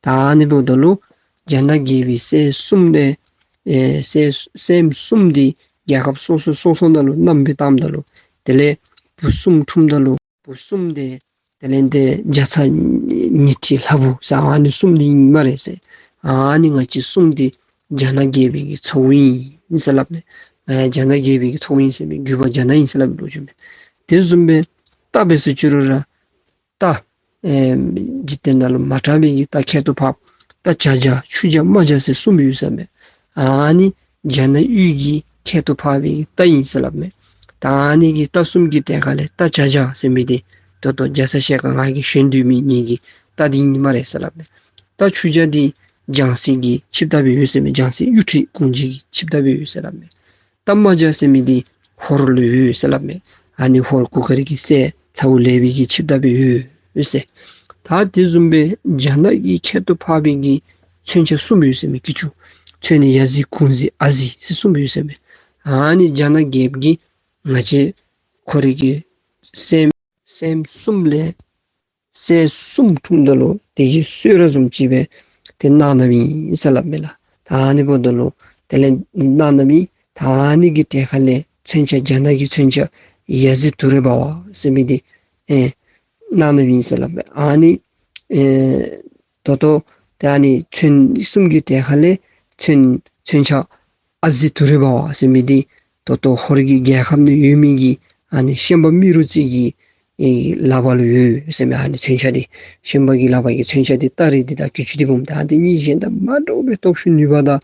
ད་ཨ་ནི་འབདཝ་ད་ལུ་རྒྱ་ནག་རྒྱལ་པོའི་སྲས་གསུམ་ལས་ཨེ་སྲས་སྲསམོ་གསུམ་འདི་རྒྱལ་ཁབ་སོ་སོ་སོ་སོ་ནང་ལུ་མནའམ་སྦེ་བཏངམ་ད་ལུ་དེ་ལས་བུ་གསུམ་འཁྲུངསམ་ད་ལུ་བུ་གསུམ་འདི་དེ་ལས་ཏེ་རྒྱ་ཚ་ཉི་ཁྲི་ལྷ་བུ་ཟེར་ཨ་ནི་གསུམ་འདི་ཨིན་སྨ་རེ་ཟེར། ཨ་ནི་ང་བཅས་གསུམ་འདི་རྒྱ་ནག་རྒྱལ་པོའི་གི་ཚ་བོ་ཨིན་ཟེར་སླབ་མས། ཨེ་རྒྱ་ནག་རྒྱལ་པོའི་གི་ཚ་བོ་ཨིན་ཟེར་མས། རྒྱུད་པ་རྒྱ་ནག་ཨིན་ཟེར་སླབ་པའི་ལོ་རྒྱུས་མས། དེ་བཟུམ་སྦེ་རྟ་འབད་ཟེར་བཅུག་རུང་ར་རྟ་ཨེ་འཇིག་རྟེན་ནང་ལུ་མ་དྲག་པའི་གི་རྟ་ཁྱད་དུ་འཕགས་རྟ་བྱ་རྒྱ་ཆུ་རྒྱ་རྨ་རྒྱ་ཟེར་གསུམ་ཡོད་ཟེར་མས། ཨ་ནི་རྒྱ་ནག་ཡུལ་གྱི་ཁྱད་དུ་འཕགས་པའི་གི་རྟ་ཨིན་ཟེར་སླབ་མས། ད་ཨ་ནི་གི་རྟ་གསུམ་གྱི་གྲས་ཁ་ལས་རྟ་བྱ་རྒྱ་ཟེར་མི་འདི་ད་ལྟོ་རྒྱ་ཚ་ཞལ་དཀར་ང་གིས་བཞོན་སྡོད་མི་ངེ་གི་རྟ་འདི་ཨིན་སྨ་རེ་ཟེར་སླབ་མས། རྟ་ཆུ་རྒྱ་འདི་འཇང་སྲས་ཀྱིས་ཆིབས་བཏབ་སྦེ་ཡོད་ཟེར་མས། འཇང་སྲས་གཡུ་ཁྲི་གུང་རྒྱལ་གྱིས་ཆིབས་བཏབ་སྦེ་ཡོད་ཟེར་སླབ་མས། རྟ་རྨ་རྒྱ་ཟེར་མི་འདི་ཧོར་ལུ་ཡོད་ཟེར་སླབ་མས། ཨ་ནི་ཧོར་གུར་དཀར་གྱི་སྲས་ལྷ་བུ་ལེགས་པའི་གིས་ཆིབས་བཏབ་སྦེ་ཡོད་ཟེར། ད་དེ་བཟུམ་སྦེ་རྒྱ་ནག་གི་ཁྱད་དུ་འཕགས་པའི་གི་མཚོན་ཆ་གསུམ་ཡོད་ཟེར་མས། གྱི་ཅུང་མཚོན་ནི་ཡ་གཟིགས་གུང་གཟིགས་ཨ་གཟིགས་ཟེར་གསུམ་ཡོད་ཟེར་མས། ཨ་ནི་རྒྱ་ནག་རྒྱལཔོ་གིས་ང་བཅས་ཁོ་རའི་གི་སྲསམོ་ སྲསམོ་གསུམ་ལས་སྲས་གསུམ་འཁྲུངས་ད་ལུ་དེ་གི་གསོལ་རས་བཟུམ་ཅིག་སྦེ་ཏེ་གནང་གནངམ་ཨིན་ཟེར་སླབ་མས་ལགས། ད་ཨ་ནི་འབདཝ་ད་ལུ་དེ་ལས་གནང་གནངམ་ཨིན། ད་ཨ་ནི་གི་གྲལ་ཁ་ལས་མཚོན་ཆ་རྒྱ་ནག་གི་མཚོན་ཆ་ཡ་ཟི་དུ་རེ་བ་བ་ཟེར་མི་འདི་ཨེ་གནང་གནངམ་ཨིན་ཟེར་སླབ་མས། ཨ་ནི་ཨེ་ད་ལྟོ་ཏེ་ཨ་ནི་མཚོན་གསུམ་གྱི་གྲལ་ཁ་ལས་མཚོན་མཚོན་ཆ་ཨ་ཟི་དུ་རེ་བ་བ་ཟེར་མི་འདི་ད་ལྟོ་ཧོར་གྱི་རྒྱལ་ཁབ་ནང་ཡོད་མི་གི་ཨ་ནི་ཤན་པ་རྨེ་རུ་རྩེ་གི་ཨེ་ལག་པ་ལུ་ཡོད་ཟེར་མས། ཨ་ནི་མཚོན་ཆ་འདི་ཤན་པ་གི་ལག་པ་གི་མཚོན་ཆ་འདི་སྟ་རེ་འདི་དང་གྱི་ཅུ་འདི་སྦོམ་འདི་ཨ་འདི་གཉིས་གཞན་དང་མ་འདྲཝ་སྦེ་སྟོབས་ཤུགས་ནུས་པ་དང་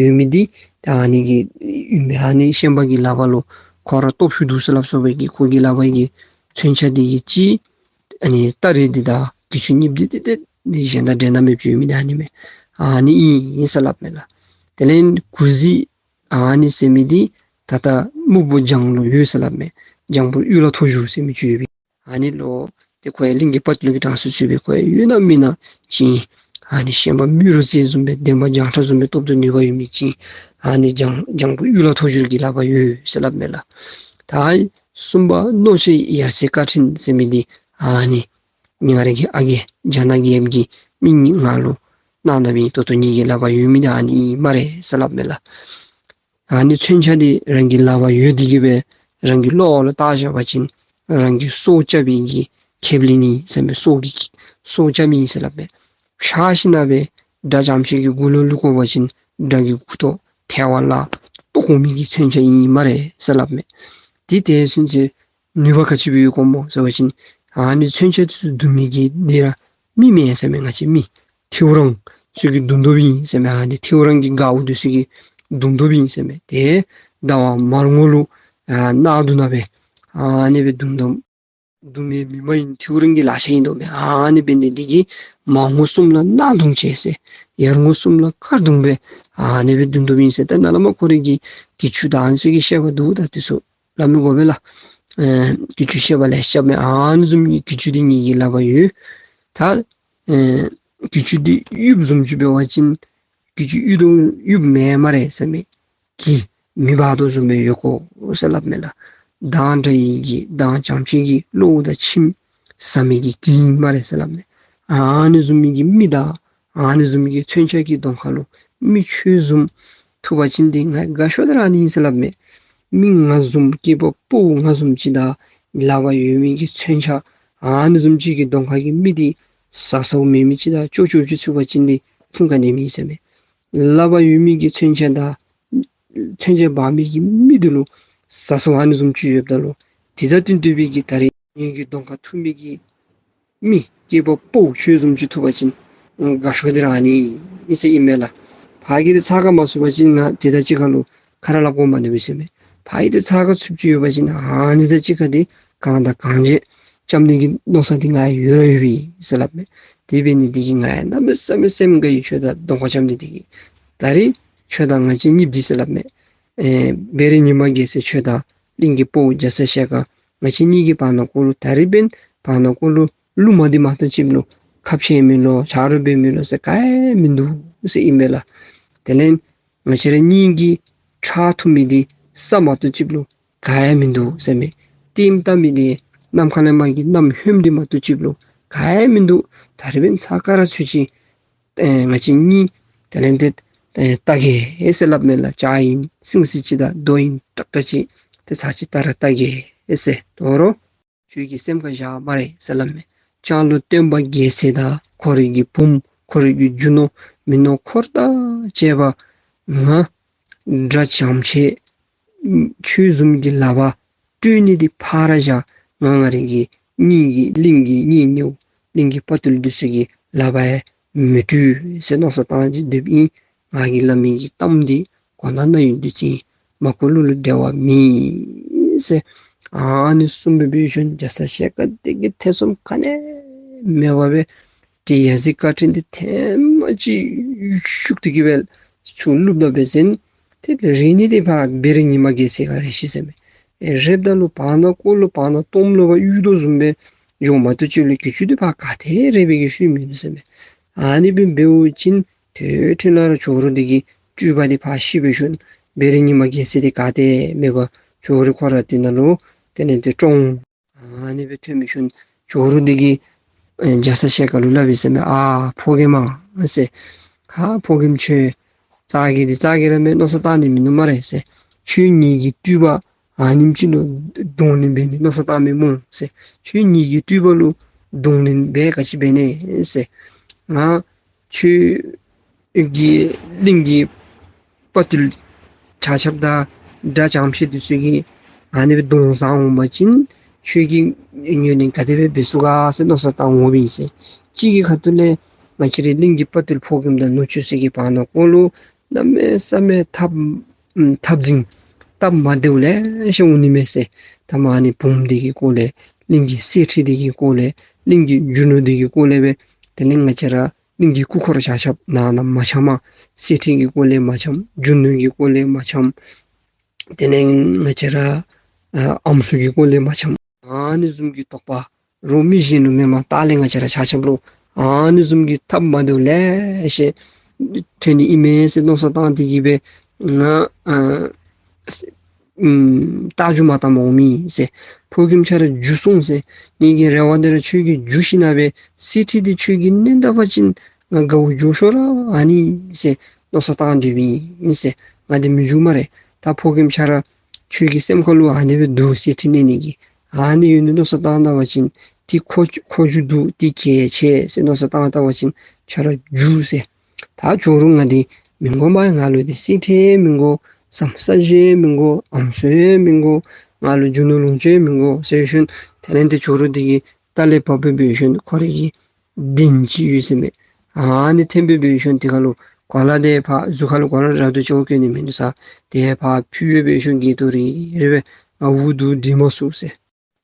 ཡོད་མི་འདི་ད་ཨ་ནི་གི་ཡོད་མི་ཨ་ནི་ཤན་པ་གི་ལག་པ་ལུ་ཁོ་ར་སྟོབས་ཤུགས་འདུག་ཟེར་སླབ་སོང་བའི་གི་ཁོ་གི་ལག་པ་གི་མཚོན་ཆ་འདི་གི་ཅིག་ཨ་ནི་སྟ་རེ་འདི་དང་གྱི་ཅུ་གཉིས་འདི་འདི་འདི་གཞན་དང་འདྲ་ན་མེདཔ་ཅིག་ཡོད་མི་འདི་ཨ་ནི་མས། ཨ་ནི་ཨིན་ཨིན་ཟེར་སླབ་མས་ལགས། དེ་ལས་གུ་ཟི་ཨ་ནི་ཟེར་མི་འདི་ད་ལྟ་སྨུག་པོ་ལྗང་ལུ་ཡོད་ཟེར་སླབ་མས། ལྗང་ཕུར་གཡུ་ལ་ཐོག་བཞུར་ཟེར་མི་ཅིག་ཡོད་པས། ཨ་ནི་ལུ་ཏེ་ཁོ་ཡང་གླིང་གི་དཔའ་བརྟུལ་གྱི་གྲངས་སུ་ཚུད་པའི་ཁོ་ཡང་ཡོད་ན་མེད་ན་ཅིག་ཨ་ནི་ཤན་པ་རྨེ་རུ་རྩེ་བཟུམ་སྦེ་འདན་མ་བྱང་ཁྲ་བཟུམ་སྦེ་སྟོབས་དང་ནུས་པ་ཡོད་མི་ཅིག་ཨ་ནི་ལྗང་ལྗང་ཕུར་གཡུ་ལ་ཐོག་བཞུར་གྱི་ལག་པ་ཡོད་ཟེར་སླབ་མས་ལགས། ད་གསུམ་པ་གནོད་བྱེད་ཡར་སེང་དཀར་སྤྲིན་ཟེར་མི་འདི་ཨ་ནི་ང་རའི་གི་ཨ་རྒས་རྒྱ་ནག་གི་ཨེབ་ཀྱིས་མི་ང་ལུ་གནང་གནངམ་ཨིན། ད་ལྟོ་ངེ་གི་ལག་པ་ཡོད་མི་འདི་ཨ་ནི་ཨིན་སྨ་རེ་ཟེར་སླབ་མས་ལགས། ཨ་ནི་མཚོན་ཆ་འདི་རང་གི་ལག་པ་ཡོད་དེ་གིས་སྦེ་རང་གི་བློ་ལུ་བཏགས་བཞག་པ་ཅིན་རང་གི་སྲོག་སྐྱབས་པའི་གི་ཁེ་ཕན་ཨིན་ཟེར་མས། སྲོག་གི་སྲོག་སྐྱབས་ཨིན་ཟེར་སླབ་མས། ཕྱག་ཞིནམ་ལས་དགྲ་རྐྱངམ་ཅིག་གི་མགུ་ལུ་བླུག་དགོ་པ་ཅིན་དགྲ་གི་མགུ་ཏོ་ཐལ་བ་ལ་གཏོར་དགོ་མི་གི་མཚོན་ཆ་ཨིན་སྨ་རེ་ཟེར་སླབ་མས། དེ་དེ་ཚུན་ཚོད་ནུས་པ་ག་ཅི་སྦེ་ཡོད་དགོཔ་སྨོ་ཟེར་བ་ཅིན་ཨ་ནི་མཚོན་ཆ་འདི་ཚུ་བརྡུང་མི་གི་འདི་ར་མི་མེན་ཟེར་མས། ང་བཅས་མི་ཐེའུ་རང་ཚུ་གིས་བརྡུང་དོ་ཨིན་ཟེར་མས། ཨ་ནི་ཐེའུ་རང་གི་མགརཝ་འདི་ཚུ་གིས་བརྡུང་དོ་ཨིན་ཟེར་མས། ཏེ་ཟླ་བ་མར་ངོ་ལུ་ཨ་གནག་དུང་ནང་སྦེ་ཨ་ནི་སྦེ་བརྡུང་དོ་བརྡུང་མི་མི་མ་ཡིན་ཐེའུ་རང་གི་ལག་ཆ་ཨིན་དོ་མས། ཨ་ནི་འབད་ནི་འདི་གིས་མར་ངོ་གསུམ་ལ་གནག་དུང་བྱས་ཟེར་ཡར་ངོ་གསུམ་ལ་དཀར་དུང་སྦེ་ཨ་ནི་སྦེ་བརྡུང་དོ་ཨིན་ཟེར། ད་ནཱ་ལས་མར་ཁོ་རའི་གི་གྱི་ཅུ་དང་ཨ་ནི་ཚུ་གི་བཤད་པ་འདུག། ད་འདི་ཚུ་སླབ་མི་དགོ་པས་ལགས། ཨེ་གྱི་ཅུ་བཤད་པ་ལེ་ཤ་མས། ཨ་ནི་བཟུམ་གྱི་གྱི་ཅུ་འདི་ངེ་གི་ལག་པ་ཡོད། ད་ཨེ་གྱི་ཅུ་འདི་གཡུགཔ་བཟུམ་ཅིག་འབད་བ་ཅིན་གྱི་ཅུ་གཡུག་དོ་གཡུགཔ་མེན་སྨ་རེ་ཟེར་མས། གྱི་མེ་འབར་དོ་བཟུམ་སྦེ་ཡོད་དགོ་ཟེར་སླབ་མས་ལགས། མདངས་འདྲ་ཡི་གི་མདངས་རྐྱངམ་ཅིག་གི་གློ་བོ་དང་མཆིནམ་ཟ་མི་གི་གྱི་ཨིན་སྨ་རེ་ཟེར་སླབ་མས། ཨ་ནི་བཟུམ་མའི་གི་མི་དང་ཨ་ནི་བཟུམ་མའི་གི་མཚོན་ཆ་གི་གདོང་ཁ་ལུ་མི་ཁྱོད་བཟུམ་ཐུག་པ་ཅིན་འདི་ང་དགའ་ཤོས་འདི་ར་ཨ་ནི་ཨིན་ཟེར་སླབ་མས། མི་ང་བཟུམ་སྐྱེས་པ་ཕོ་ང་བཟུམ་ཅིག་དང་ལག་པ་ཡོད་མི་གི་མཚོན་ཆ་ཨ་ནི་བཟུམ་ཅིག་གི་གདོང་ཁ་གི་མི་འདི་ཟ་ཟཝ་མེད་མི་ཅིག་དང་ཅོག་ཅོག་ཅིག་ཚུད་པ་ཅིན་འདི་ཁུངས་ག་ནི་མེད་ཟེར་མས། ལག་པ་ཡོད་མི་གི་མཚོན་ཆ་དང་མཚོན་ཆ་འབག་མི་གི་མི་འདི་ལུ་ཟ་ཟཝ་ཨ་ནི་བཟུམ་ཅིག་ཡོདཔ་ད་ལུ་དེ་དང་བསྟུན་བསྟུན་པའི་གི་ད་རེས་ངེ་གི་གདོང་ཁར་ཐུག་མི་གི་མི་སྐྱེས་པ་ཕོ་ཁྱོད་བཟུམ་ཅིག་ཐུག་པ་ཅིན་དགའ་ཤོས་འདི་ར་ཨ་ནི་ཨིན་ཟེར་ཨིན་མས་ལགས། ཕར་གྱི་འདི་ཚགས་ཁར་མ་ཚུད་པ་ཅིན་ང་དེ་དང་གཅིག་ཁར་ལུ་ཁ་ར་སླབ་དགོ་མ་ནི་བས་ཟེར་མས། ཕར་གྱི་འདི་ཚགས་ཁར་ཚུདཔ་ཅིག་ཡོད་པ་ཅིན་ཨ་ནི་དང་གཅིག་ཁར་འདི་གང་དང་གང་བྱེད་རྐྱབ་ནི་གི་མནོ་བསམ་འདི་ང་ཡོད་ར་ཡོད་པས་ཟེར་སླབ་མས། དེ་འབད་ནི་འདི་གིས་ང་ཡང་གནམ་མེད་ས་མེད་སེམས་དགའ་ཡི། ཁྱོད་དང་གདོང་ཁ་འཆམ་ནི་འདི་གིས། ད་རེས་ཁྱོད་དང་ང་བཅས་གཉིས་འདི་ཟེར་སླབ་མས། ཨེ་བེ་རི་ཉི་མ་རྒྱལ་མཚན་ཁྱོད་དང་གླིང་གི་དཔའ་བོ་རྒྱ་ཚ་ཞལ་དཀར་ང་བཅས་གཉིས་ཀྱི་བར་ན་ཀོ་ལུ་ད་རེས་འབདན་བར་ན་ཀོ་ལུ་རླུང་མ་འདི་མ་གཏོགས་ཅིག་ལུ་ཁ་འཕྱལ་མི་ལོ་ཆ་རོགས་འབད་མི་ལོ་ཟེར་ག་ཡང་མིན་འདུག་ཟེར་ཨིན་མས་ལགས། དེ་ལས་ང་བཅས་ར་གཉིས་ཀྱི་ཕྲག་ཐུམ་མི་འདི་ས་མ་གཏོགས་ཅིག་ལུ་ག་ཡང་མིན་འདུག་ཟེར་མས། ལྟདམོ་བལྟ་མི་འདི་ནམ་མཁའ་ལས་མར་གྱི་གནམ་ཧོནམ་འདི་མ་གཏོགས་ཅིག་ལུ་ག་ཡང་མིན་འདུག། ད་རེས་འབདན་ཚགས་ཁར་ར་ཚུད་ཅི། ཨེ་ང་བཅས་གཉིས་དེ་ལས་འདི་ཨེ་བལྟ་གེ་ཟེར་སླབ་མས་ལགས། བྱ་ཨིན་སིང་སིང་ཅིག་དང་རྡོ་ཨིན་ཀྲག་ཀྲ་ཅིག་དེ་ཚར་ཅིག་བལྟ་ར་བལྟ་གེ་ཟེར། དོ་རུང་ཁྱོད་ཀྱིས་སེམས་ཁར་བཞག་སྨ་རེ་ཟེར་སླབ་མས། ལྕང་ལོ་སྟོན་པ་རྒྱལ་མཚན་དང་ཁོ་རའི་གི་བུམོ་ཁོ་རའི་གི་རྒྱུ་ནོར་མི་ནོར་འཁོར་དང་བཅས་པ་ང་དགྲ་རྐྱངམ་ཅིག་ཁྱོད་བཟུམ་གྱི་ལག་པར་སྤྲོད་ནི་འདི་ཕར་བཞག། ང་ང་རའི་གི་གཉེན་གྱི་གླིང་གི་གཉེན་ཉེཝ་གླིང་གི་དཔའ་བརྟུལ་འདི་ཚུ་གི་ལག་པར་ཡང་མི་སྤྲོད་ཟེར་མནོ་བསམ་བཏང་སྟེ་སྡོདཔ་ཨིན། ང་གིས་སླབ་མི་གི་གཏམ་འདི་གོ་ན་རྣ་ཡུལ་འདི་ཅིག་མ་གོ་ལུས་ལུ་འབྲེལ་བ་མེད་ཟེར། ཨ་ནི་གསུངས་པའི་ཤུལ་རྒྱ་ཚ་ཞལ་དཀར་འདི་གིས་ཐེ་ཚོམ་ག་ནི་མེད་པར་སྦེ་དེ་ཡ་ཟི་དཀར་སྤྲིན་འདི་ཐེངས་མ་གཅིག་ཤུགས་འདི་གིས་སྦེ་ཚུར་བླུགས་ད་འབད་ཟེར། དེ་ལས་རེག་ནི་འདི་ཕར་བེ་རི་ཉི་མ་རྒྱལ་མཚན་ཁར་རེག་ཤིག་ཟེར་མས། ཨེ་རེགཔ་ད་ལུ་བར་ན་ཀོ་ལུ་བར་ན་སྟོངམ་ལུ་ཕར་གཡུག་དོ་བཟུམ་སྦེ་འགྱོཝ་མ་གཏོགས་ཅིག་ལུ་གྱི་ཅུ་འདི་ཕར་ག་ཏེ་རེག་པའི་གི་ཤུལ་མིན་འདུག་ཟེར་མས། ཨ་ནི་སྦེ་འབདཝ་ཅིན་ཐོད་ཐོད་ལས་ར་ཇོ་རུ་འདི་གི་སྤྲུལ་པ་འདི་ཕར་ཤི་བའི་ཤུལ་བེ་རི་ཉི་མ་རྒྱལ་མཚན་འདི་ག་ཏེ་མེད་པར་ཇོ་རུ་ཁོ་ར་འདི་ནང་ལུ་དེ་ལས་འདི་བཀྲོངས། ཨ་ ཨ་ནི་སྦེ་ཐོན་མི་ཤུལ་ཇོ་རུ་འདི་གིས་ཨེ་རྒྱ་ཚ་ཞལ་དཀར་ལུ་སླབ་ཡི་ཟེར་མས། ཨ་ཕོ་རྒནམ་ཨ་ཟེར། ཧ་ཕོ་རྒནམ་ཁྱོད་ཙ་གི་འདི་ཙ་གི་ར་མེན་མནོ་བསམ་བཏང་ནི་མིན་ནུག་སྨ་རེ་ཟེར། ཁྱོད་ངེ་གི་སྤྲུལ་པ་ཨ་ནེམ་ཅིག་ལུ་གདོང་ལེན་འབད་ནི་མནོ་བསམ་བཏང་མི་སྨོ་ཟེར། ཁྱོད་ངེ་གི་སྤྲུལ་པ་ལུ་གདོང་ལེན་འབད་ག་ཅི་འབད་ནི་ཟེར། ང་ཁྱོད་ཀྱི་གླིང་གི་དཔའ་བརྟུལ་ཆ་ཁྱབ་དང་དགྲ་བྱམས་ཤིང་འདི་ཚུ་གིས་ཨ་ནི་སྦེ་གདོང་བཟེད་འོང་པ་ཅིན་ཁྱོད་ཀྱིས་ངོས་ལེན་ག་དེ་སྦེ་འབད་ཚུགས་ག་ཟེར་མནོ་བསམ་བཏང་འོང་པས་ཟེར། གཅིག་གི་ཁ་ཐུག་ལས་ང་བཅས་རའི་གླིང་གི་དཔའ་བརྟུལ་ཕོ་རྒནམ་དང་ནུ་གཅུང་ཚུ་གི་བར་ན་ཀོ་ལུ་གནམ་མེད་ས་མེད་འཐབ་འཐབ་འཛིང་སྟབས་མ་བདེཝ་ལེ་ཤ་འོང་ནི་མས་ཟེར། ད་མ་ཨ་ནི་བུམོ་འདི་གི་སྐོར་ལས་གླིང་གི་གསེར་ཁྲི་འདི་གི་སྐོར་ལས་གླིང་གི་རྒྱུ་ནོར་འདི་གི་སྐོར་ལས་སྦེ་དེ་ལས་ང་བཅས་ར་གླིང་གི་སྐུ་འཁོར་ཆ་ཁྱབ་ནང་ན་མ་འཆམ་མས། གསེར་ཁྲི་གི་སྐོར་ལས་མ་འཆམ། རྒྱུ་ནོར་གྱི་སྐོར་ལས་མ་འཆམ། དེ་ལས་ང་བཅས་ར་ཨ་ཨམ་སྲུ་གི་སྐོར་ལས་མ་འཆམ། ཨ་ནི་བཟུམ་གྱི་དོགས་པ་རོགས་མི་གཞན་ལུ་མེནམ་ད་ལས་ང་བཅས་ར་ཆ་ཁྱབ་ལུ་ཨ་ནི་བཟུམ་གྱི་འཐབ་མ་བདེཝ་ལེ་ཤ་ཐོན་ནི་ཨིན་མས་ཟེར་མནོ་བསམ་བཏང་སྟེ་གི་སྦེ་ང་ཨ་ཨམ་རྟ་རྒྱུག་མ་བཏངམ་འོང་མི་ཟེར། ཕོ་རྒནམ་ཁྱོད་ར་རྒྱུག་སོང་ཟེར། ངེ་གི་རེ་བ་འདི་ར་ཁྱོད་ཀྱིས་རྒྱུག་ཞིནམ་ལས་གསེར་ཁྲི་འདི་ཁྱོད་ཀྱིས་གནོན་ད་པ་ཅིན་ང་དགའཝ་འགྱོ་ཤོར་ར་ཨ་ནི་ཟེར་མནོ་བསམ་བཏང་སྡོདཔ་ཨིན་ཟེར། ང་འདི་མི་རྒྱུག་སྨ་རེ། ད་ཕོ་རྒནམ་ཁྱོད་ར་ཁྱོད་ཀྱི་སེམས་ཁ་ལུ་ཨ་ནི་སྦེ་འདུག། གསེར་ཁྲི་གནོན་ནི་གི་ཨ་ནི་ཡོད་ནི་མནོ་བསམ་བཏང་ད་པ་ཅིན་འདི་མཁོ་མཁོ་རྒྱུ་འདུག། འདི་གལ་ཆེ་ཟེར་མནོ་བསམ་བཏང་ད་པ་ཅིན་ཁྱོད་ར་རྒྱུག་ཟེར། ད་ཇོ་རུ་ང་འདི་མི་དགོ་སྨ་རེ། ང་ལུ་འདི་གསེར་ཁྲི་མི་དགོ། ཟམ་ས་གཞི་མི་དགོ། ཨམ་སྲུ་མི་དགོ། ང་ལུ་རྒྱུ་ནོར་ལོངས་སྤྱོད་མི་དགོ་ཟེར་ཞིནམ་དེ་ལས་འདི་ཇོ་རུ་འདི་གིས་ཏ་ལས་ཕར་འབད་འབད་ཞིནམ་ཁོ་རའི་གི་གདན་ཅིག་ཡོད་ཟེར་མས། ཨ་ནི་འཐེན་འབད་འབད་ཞིནམ་དེ་ཁ་ལུ་གོ་ལ་འདི་ཕར་གཟུགས་ཁ་ལུ་གོ་ལ་ར་དུ་ཅོག་གེ་ནི་མིན་འདུག་ས། དེ་ཕར་ཕུད་འབད་འབད་ཞིནམ་གི་ཏོ་རི་རི་སྦེ་ཨ་འུ་སྡུག་འདྲེས་མ་ཚུགས་ཟེར།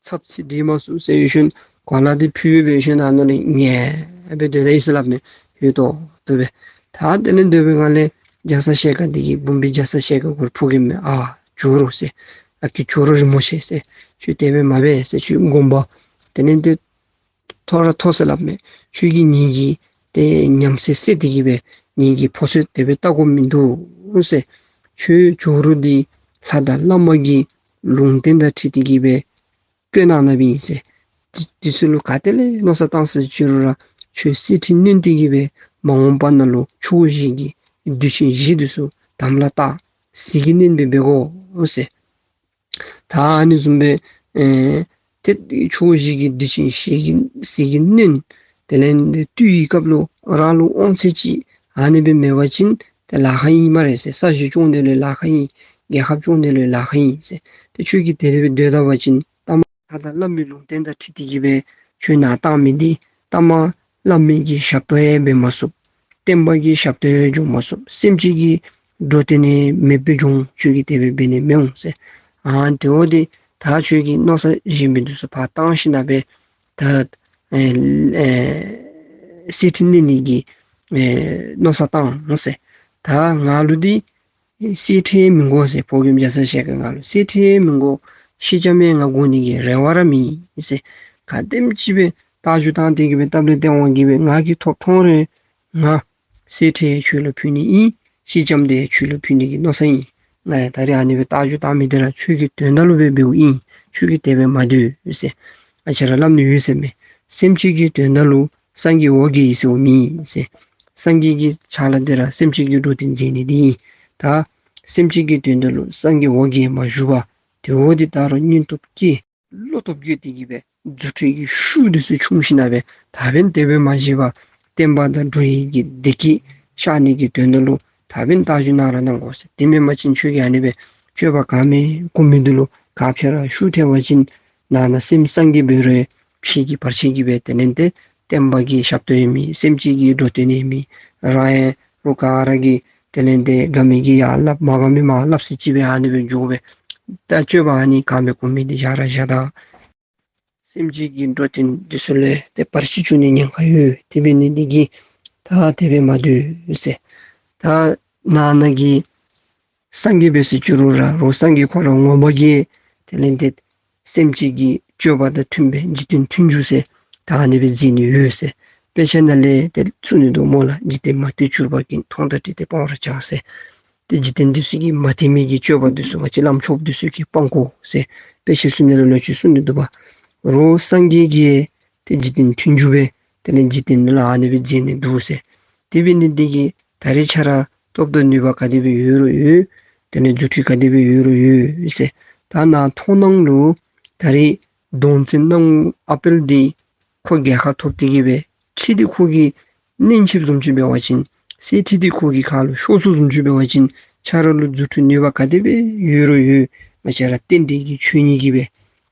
ཚབས་ཆེ་འདྲེས་མ་ཚུགས་ཟེར་ཞིནམ་གོ་ལ་འདི་ཕུད་འབད་འབད་ཞིནམ་ཨ་ནཱ་ལས་ཉལ་སྦེ་སྡོད་ད་ཡི་ཟེར་སླབ་མས། ཡོད་དོ་དོ་སྦེ། ད་དེ་ལས་སྡོད་པའི་སྒང་ལས་རྒྱ་ཚ་ཞལ་དཀར་འདི་གིས་བུམ་པའི་རྒྱ་ཚ་ཞལ་དཀར་གུ་རུ་ཕོ་རྒནམ་མས། ཨ་ཇོ་རུ་ཟེར། ཨ་ཀྱི་ཇོ་རུ་རིན་པོ་ཆེ་ཟེར། ཁྱོད་དེ་སྦེ་མ་འབད་ཟེར། ཁྱོད་དགོངས་པ་དེ་ལས་འདི་མཐོ་ར་མཐོ་ཟེར་སླབ་མས། ཁྱོད་ཀྱིས་ངེ་གི་དེ་ཉམས་སད་སད་དེ་གི་སྦེ་ངེ་གི་ཕོ་ཚོད་དེ་སྦེ་བལྟ་དགོཔ་མིན་འདུག་ཟེར། ཁྱོད་ཇོ་རུ་འདི་ལྷ་དང་བླ་མ་གི་ལུང་བསྟན་དང་འཁྲིལ་ཏེ་གི་སྦེ་བཀོད་གནང་གནངམ་ཨིན་ཟེར། དེ་དེ་ཚུ་ལུ་ག་ཏེ་ལས་མནོ་བསམ་བཏང་ཟེར་ཅི་རུང་ར་ཁྱོད་གསེར་ཁྲི་གནོན་ཏེ་གི་སྦེ་མ་འོངས་པ་ནང་ལུ་ཆུ་བོ་གཞལ་གྱི་དུས་ཆེན་བཞི་འདི་ཚུ་དམ་ལ་བཏགས། གཟིགས་ཀྱི་གནོན་སྦེ་འབད་དགོ་ཟེར། ད་ཨ་ནི་བཟུམ་སྦེ་ཨེ་ཏེ་ཆུ་བོ་གཞལ་གྱི་དུས་ཆེན་བཞི་གི་གཟིགས་ཀྱི་གནོན། དེ་ལས་དེ་དུས་ཡི་སྐབས་ལུ་རང་ལུ་དབང་ཚད་ཅིག་ཨ་ནི་སྦེ་མེད་པ་ཅིན་ཏེ་ལཱ་ཁག་ཨིན་སྨ་རེ་ཟེར། ས་གཞི་སྐྱོང་དེ་ལུ་ལཱ་ཁག་ཨིན། རྒྱལ་ཁབ་སྐྱོང་དེ་ལུ་ལཱ་ཁག་ཨིན་ཟེར། ཏེ་ཁྱོད་ཀྱིས་དེ་སྦེ་སྡོད་ད་པ་ཅིན་ལྷ་དང་བླ་མའི་ལུང་བསྟན་དང་འཁྲིལ་ཏེ་གི་སྦེ་ཁྱོད་ནཱ་བཏང་མི་འདི་ལྷ་དང་བླ་མའི་གི་ཞབས་ཏོག་ཡང་འབད་མ་ཚུགས། བསྟན་པ་གི་ཞབས་ཏོག་ཡང་འབྱོར་མ་ཚུགས། སེམས་ཅན་གྱི་འགྲོ་དོན་ཡང་མེདཔ་སྦེ་འགྱོ་འོང་། ཁྱོད་ཀྱིས་དེ་སྦེ་འབད་ནི་མི་འོང་ཟེར། ཨ་དེ་འབདཝ་ད་ད་ཁྱོད་ཀྱིས་མནོ་བསམ་བཞེས་མི་འདི་ཚུ་ཕར་བཏང་ཞིནམ་ལས་ད་ཨེ་ཨེ་གསེར་ཁྲི་གནོན་ནི་གི་ཨེ་མནོ་བསམ་བཏང་ཟེར། ད་ང་ལུ་འདི་གསེར་ཁྲི་མི་དགོ་ཟེར། ཕོ་རྒནམ་རྒྱ་ཚ་ཞལ་དཀར་ང་ལུ་གསེར་ཁྲི་མི་དགོ། ཤེལ་ལྕམ་ཡང་ང་དགོ་ནི་གི་རེ་བ་ར་མེད་ཟེར། ག་དེམ་ཅིག་སྦེ་རྟ་རྒྱུག་བཏང་སྟེ་གི་སྦེ་སྟབས་ལེགས་སྟེས་འོང་གི་སྦེ་ང་གིས་ཐོབ་ཐོབ་རུང་ང་གསེར་ཁྲི་ཁྱོད་ལུ་ཕུལ་ནི་ཨིན། ཤེལ་ལྕམ་འདི་ཁྱོད་ལུ་ཕུལ་ནི་གི་མནོ་བསམ་ཨིན། ང་ཡང་ད་རེས་ཨ་ནི་སྦེ་རྟ་རྒྱུག་བཏང་མི་འདི་ར་ཁྱོད་ཀྱི་དོན་དག་ལུ་སྦེ་འབདཝ་ཨིན། ཁྱོད་ཀྱིས་དེ་སྦེ་མ་སྡོད་ཟེར། ང་བཅས་ར་སླབ་ནི་ཡོད་ཟེར་མས། སེམས་ཅན་གྱི་དོན་དག་ལུ་སངས་རྒྱས་འོ་བརྒྱལ་ཡི་ཟེར་བ་མེད་ཟེར། སངས་རྒྱས་ཀྱི་ཕྱག་ལཱ་འདི་ར་སེམས་ཅན་གྱི་འགྲོ་དོན་མཛད་ནི་འདི་ཨིན། ད་སེམས་ཅན་གྱི་དོན་དག་ལུ་སངས་རྒྱས་འོ་བརྒྱལ་མ་བཞུགས་པར་དེ་འབདཝ་ད་ད་རུང་སྙིང་སྟོབས་བསྐྱེད་བློ་སྟོབས་བསྐྱེད་དེ་གི་སྦེ་རྫུ་འཕྲུལ་གྱི་ཤུགས་འདི་ཚུ་ཆུང་ཞིནམ་ལས་ད་འབདན་དེ་སྦེ་མ་བཞེས་པར་བསྟན་པ་དང་འགྲོ་བའི་གི་བདེ་སྐྱིད་ཤར་ནི་གི་དོན་དག་ལུ་ད་འབདན་རྟ་རྒྱུག་གནང་ར་གནང་དགོ་ཟེར། དེ་མེན་པ་ཅིན་ཁྱོད་ཀྱིས་ཨ་ནི་སྦེ་སྤྱོད་པ་ག་མེད་གོ་མི་འདི་ལུ་ག་ཕྱེ་ར་ཤུགས་ཐལ་བ་ཅིན་ནང་ན་སེམས་བསམ་གྱིས་འབད་རུང་ཕྱི་གི་བར་ཆད་ཀྱིས་སྦེ་དེ་ལས་ཏེ་བསྟན་པ་གི་ཞབས་ཏོག་ཡང་མེད། སེམས་ཅན་གྱི་འགྲོ་དོན་ཡང་མེད། རང་ཡང་རོགས་ག་ར་གིས་དེ་ལས་ཏེ་དགའ་མི་གིས་ཡར་སླབ་མ་དགའ་མི་མར་སླབ་ཟེར་ཅིག་སྦེ་ཨ་ནི་སྦེ་འགྱོ་སྦེ་ད་སྤྱོད་པ་ཨ་ནི་ག་མེད་གོ་མི་འདི་བཞག་ར་བཞག་ད། སེམས་ཅན་གྱི་འགྲོ་དོན་འདི་ཚུ་ལུ་ཏེ་བར་ཆད་བྱུང་ནི་ཉེན་ཁ་ཡོད། དེ་འབད་ནི་འདི་གིས་ད་དེ་སྦེ་མ་སྡོད་ཟེར། ད་ནང་ན་གི་སངས་རྒྱས་འབད་ཟེར་ཅི་རུང་ར་རོགས་སངས་རྒྱས་ཁོ་ར་ངོ་མ་གིས་དེ་ལས་ཏེ་སེམས་ཅན་གྱི་སྤྱོད་པ་དང་མཐུན་པའི་འཇིག་རྟེན་མཐུན་འཇུག་ཟེར་ད་ཨ་ནི་སྦེ་མཛད་ནི་ཡོད་ཟེར། དཔེ་ཆ་ནང་ལས་ཏེ་ཚུད་ནི་འདུག་སྨོ་ལགས། འཇིག་རྟེན་མ་བལྟས་གྱུར་པ་ཀུན། མཐོང་དང་བཀྲིས་ཏེ་སྤང་བར་བྱ་ཟེར། ཏེ་འཇིག་རྟེན་འདི་ཚུ་གིས་མ་བལྟས་མི་གི་སྤྱོད་པ་འདི་ཚུ་ང་བཅས་བླམ་ཆོསཔ་འདི་ཚུ་གིས་སྤང་དགོ་ཟེར་དཔེ་ཆ་ཚུ་ནང་ལུ་ལོག་ཅིག་གསུངས་ནི་འདུག་པ། རོགས་སངས་རྒྱས་ཀྱིས་ཏེ་འཇིག་རྟེན་མཐུན་འཇུག་སྦེ་དེ་ལས་འཇིག་རྟེན་ལུ་ཨ་ནི་སྦེ་མཛད་ནི་འདུག་ཟེར། དེ་འབད་ནི་འདི་གིས་ད་རེས་ཁྱོད་ར་སྟོབས་དང་ནུས་པ་ག་དེ་སྦེ་ཡོད་རུང་ཡོད། དེ་ལས་རྫུ་འཕྲུལ་ག་དེ་སྦེ་ཡོད་རུང་ཡོད་ཟེར། ད་ནཱ་མཐོང་སྣང་ལུ་ད་རེས་གདོང་བཙན་སྣང་ངུ་ཨ་དཔལ་འདི་ཁོ་རྒྱལ་ཁ་ཐོབ་སྟེ་གི་སྦེ་ཁྲིད་དེ་ཁོ་གི་གནོན་ཆེ་བཟུམ་ཅིག་འབད་བ་ཅིན་གསེར་ཁྲི་འདི་ཁོ་གི་ཁ་ལུ་ཤོར་སོ་བཟུམ་ཅིག་འབད་བ་ཅིན་ཁྱོད་ར་ལུ་རྫུ་འཕྲུལ་ནུས་པ་ག་དེ་སྦེ་ཡོད་རུང་ཡོད། ང་བཅས་ར་རྟེན་འབྲེལ་གྱི་ཆོས་ཉིད་ཀྱིས་སྦེ་